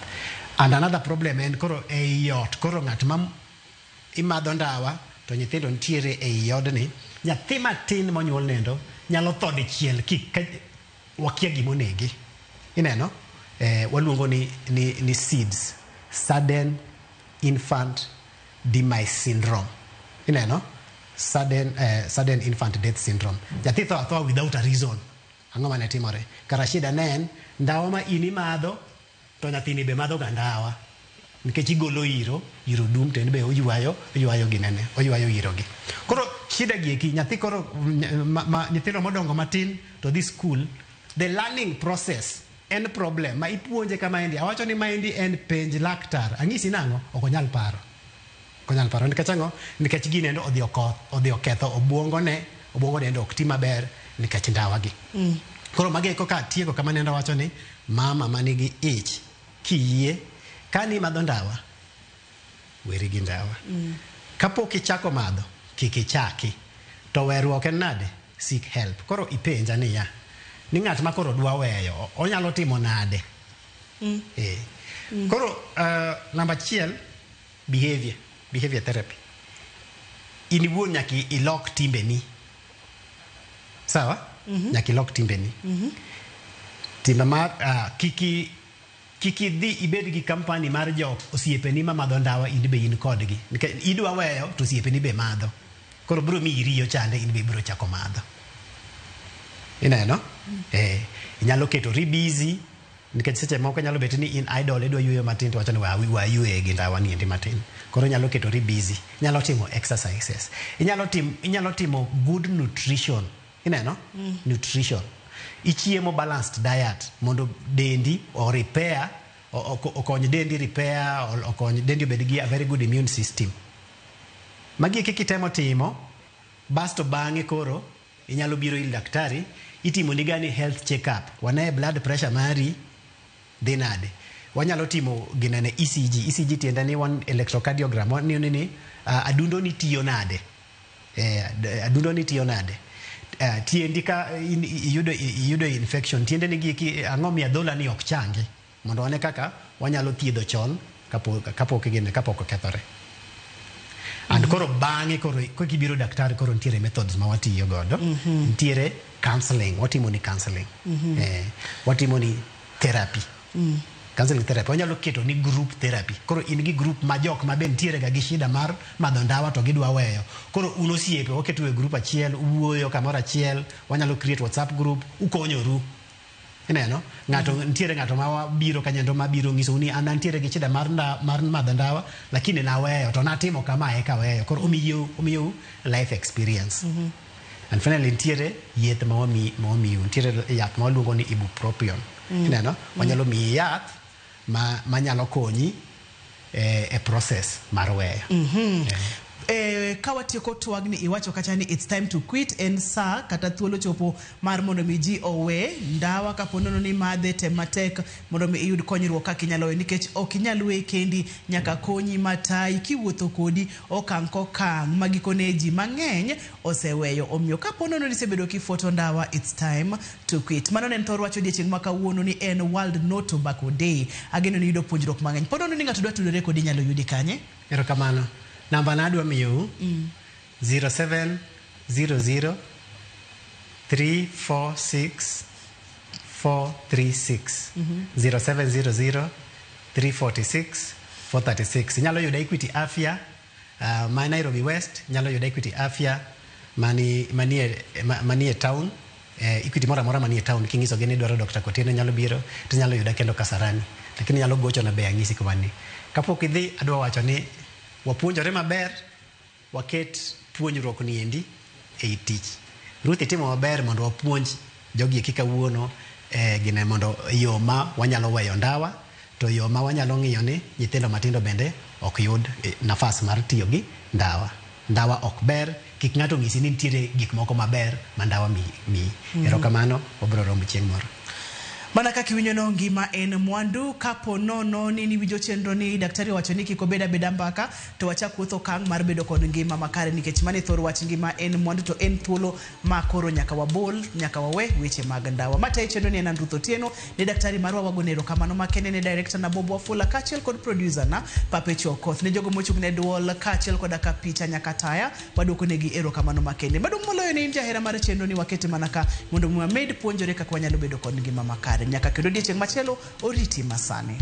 And another problem en koro ei ot, koro ng'at ma imadho ndawa to nyithindo nitiere ei odni, nyathi matin monyuol nendo nyalo tho dichiel wakia gimonege. Ineno? Waluongo ni SIDS, sudden infant demise syndrome. Ineno? Sudden infant death syndrome. Nyathi tho athoa without a reason. Ang'o mane timore? Kara shida ne en ndawa ma in imadho to nyathini be madho ga ndawa. Nikech igolo iro, iro dum to en be oywayo ginene, oywayo iro gi. Koro shida gi eki, nyathi koro nyithindo modongo matin to dhi school, the learning process en problem ma ipuonje kama endi. Awacho ni maendi en penj laktar. Ang'isi nang'o? Ok onyal paro. Ok onyal paro. Nikech ang'o? Nikech gini endo odhi oketho obwongone, obwongone endo ok ti maber nikech ndawa gi. Koro magi eko ka tieko kama nendo wacho ni mama manigi ich kiyie kani madho ndawa, weri gi ndawa. Kapok ichako madho, kik ichaki. To weruok en nade? Seek help. Koro ipenja niya, ni ng'at ma koro dwa weyo, onyalo timo nade? Koro namba achiel, behavior therapy. In iwuon nyaka ilok timbeni. Sawa? Nyaka ilok timbeni. Timbe mar kik idhi ibed gi company mar jo osiepeni ma madho ndawa, in be in kodgi. Nikech idwa weyo to osiepeni be madho. Koro biro miyi riyo chande, in be ibiro chako madho. Ineno? Inyalo ketori busy nikech seche moko nyalo bet ni in idle, idwa yueyo matin to wacho ni wa yueye gi ndawa ni endi matin. Koro inyalo ketori busy, inyalo timo exercises, inyalo timo good nutrition. Ineno? Nutrition. Ichiemo balanced diet mondo dendi o repair, okony dendi repair, okony dendi obed gi a very good immune system. Magi eki kitemo timo, basto bang'e koro inyalo biro ir daktari, itimo ni gani health check up. Wane blood pressure mari dhi nade. Wanyalo timo ginene ECG. ECG tiende ni wan electrocardiogram. Wang'iyo ni adundo ni tiyo nade. Adundo ni tiyo nade. Tiendi ka iyudo infection, tiende ni giki ang'o miyo adhola ni ok changi, mondo wane kaka wanyalo thiedho chon kapok okethore. And koro bang'e koro kibiro daktari koro nitiere methods ma watiyo godo. Nitiere counseling, watimo ni counseling. Watimo ni therapy. Counseling therapy. Wanyalo keto ni group therapy. Koro in gi group ma jok ma be nitiere ga gi shida mar madho ndawa to gidwa weyo. Koro un osiepe waketu e group achiel, uwuoyo kamoro achiel, wanyalo create WhatsApp group, ukonyoru. Ineno ng'ato nitiere ng'ato ma biro kanyo ma biro nyisou ni an antiere gi shida mar nda, mar madho ndawa lakini naweyo to natimo kama eka weyo koro omiyo omiyou life experience. And finally nitiere yedhe ma wami ma wamiyu nitiere yath ma waluongo ni ibupropion. Ineno wanyalo miyi yath ma manyalo konyi e, e process mar weyo. Ka watieko twagni iwacho kacha ni it's time to quit en saa kata thuolo chopo mar mondo mi ji owe ndawa kapo nono ni madhe tem matek mondo mi iyud konyruok kaka inyalo weyo nikech ok inyal weyo kendi nyaka konyi matayi kiwuotho kodi okang' kokang' ma gikone ji mang'eny oseweyo omiyo kapo nono ni isebedo kifuoto ndawa it's time to quit. Mano ne en thor wach odiechieng' ma kawuono ni en World No Tobacco Day. Ageno ni iyudo puonjruok mang'eny. Po nono ni ng'ato dwa tudore kodi inyalo yudi kanye? Erokamano. Namba na adwa miyou 0700 346 436. 0700 346 436. Inyalo yuda Equity Afya ma Nairobi West, inyalo yuda Equity Afya mani manie manie town Equity moro amora manie town king'isogi ni idwaro Dr. Kotieno nyalo biro tinyalo yuda kendo Kasarani. Lakini inyalo gochona be ang'isi kuma ni. Kapok idhi adwa wacho ni wapuonjore maber waket puonjruok ni endi ei tich. Ruth itimo maber mondo wapuonj jogi eki kawuono gine mondo yo ma wanyalo weyo ndawa to yo ma wanyalo ng'iyo ni nyithindo matindo bende ok yud nafas mar tiyo gi ndawa. Ndawa ok ber, kik ng'ato ng'isi ni nitiere gik moko maber ma ndawa miyi. Erokamano, wabiro romo chieng' moro. Mana kaka iwinjo no ngima en mwandu kapo nono ni niwinjo chenro ni daktari owacho ni kik obed abeda mbaka to wachak wuotho okang' mar bedo kod ngima makare nikech mano e thor wach ngima en mwandu to en thuolo ma koro nyaka wabol nyaka wawe weche mag ndawa. Matayo chenro ni en an Ruth Otieno ne daktari marwa wagone erokamano makende ne director na Bob Wafula kaachiel kod producer na Papecho Okoth ne jogo mochung' ne duol kaachiel koda ka picha nyaka taya waduoko negi erokamano makende. Maduong' moloyo ne in jahera mar chenro ni wakete mana ka mondo mi wamed puonjore kaka wanyalo bedo kod ngima makare. Nyaka kendo odiechieng' machielo oriti masani.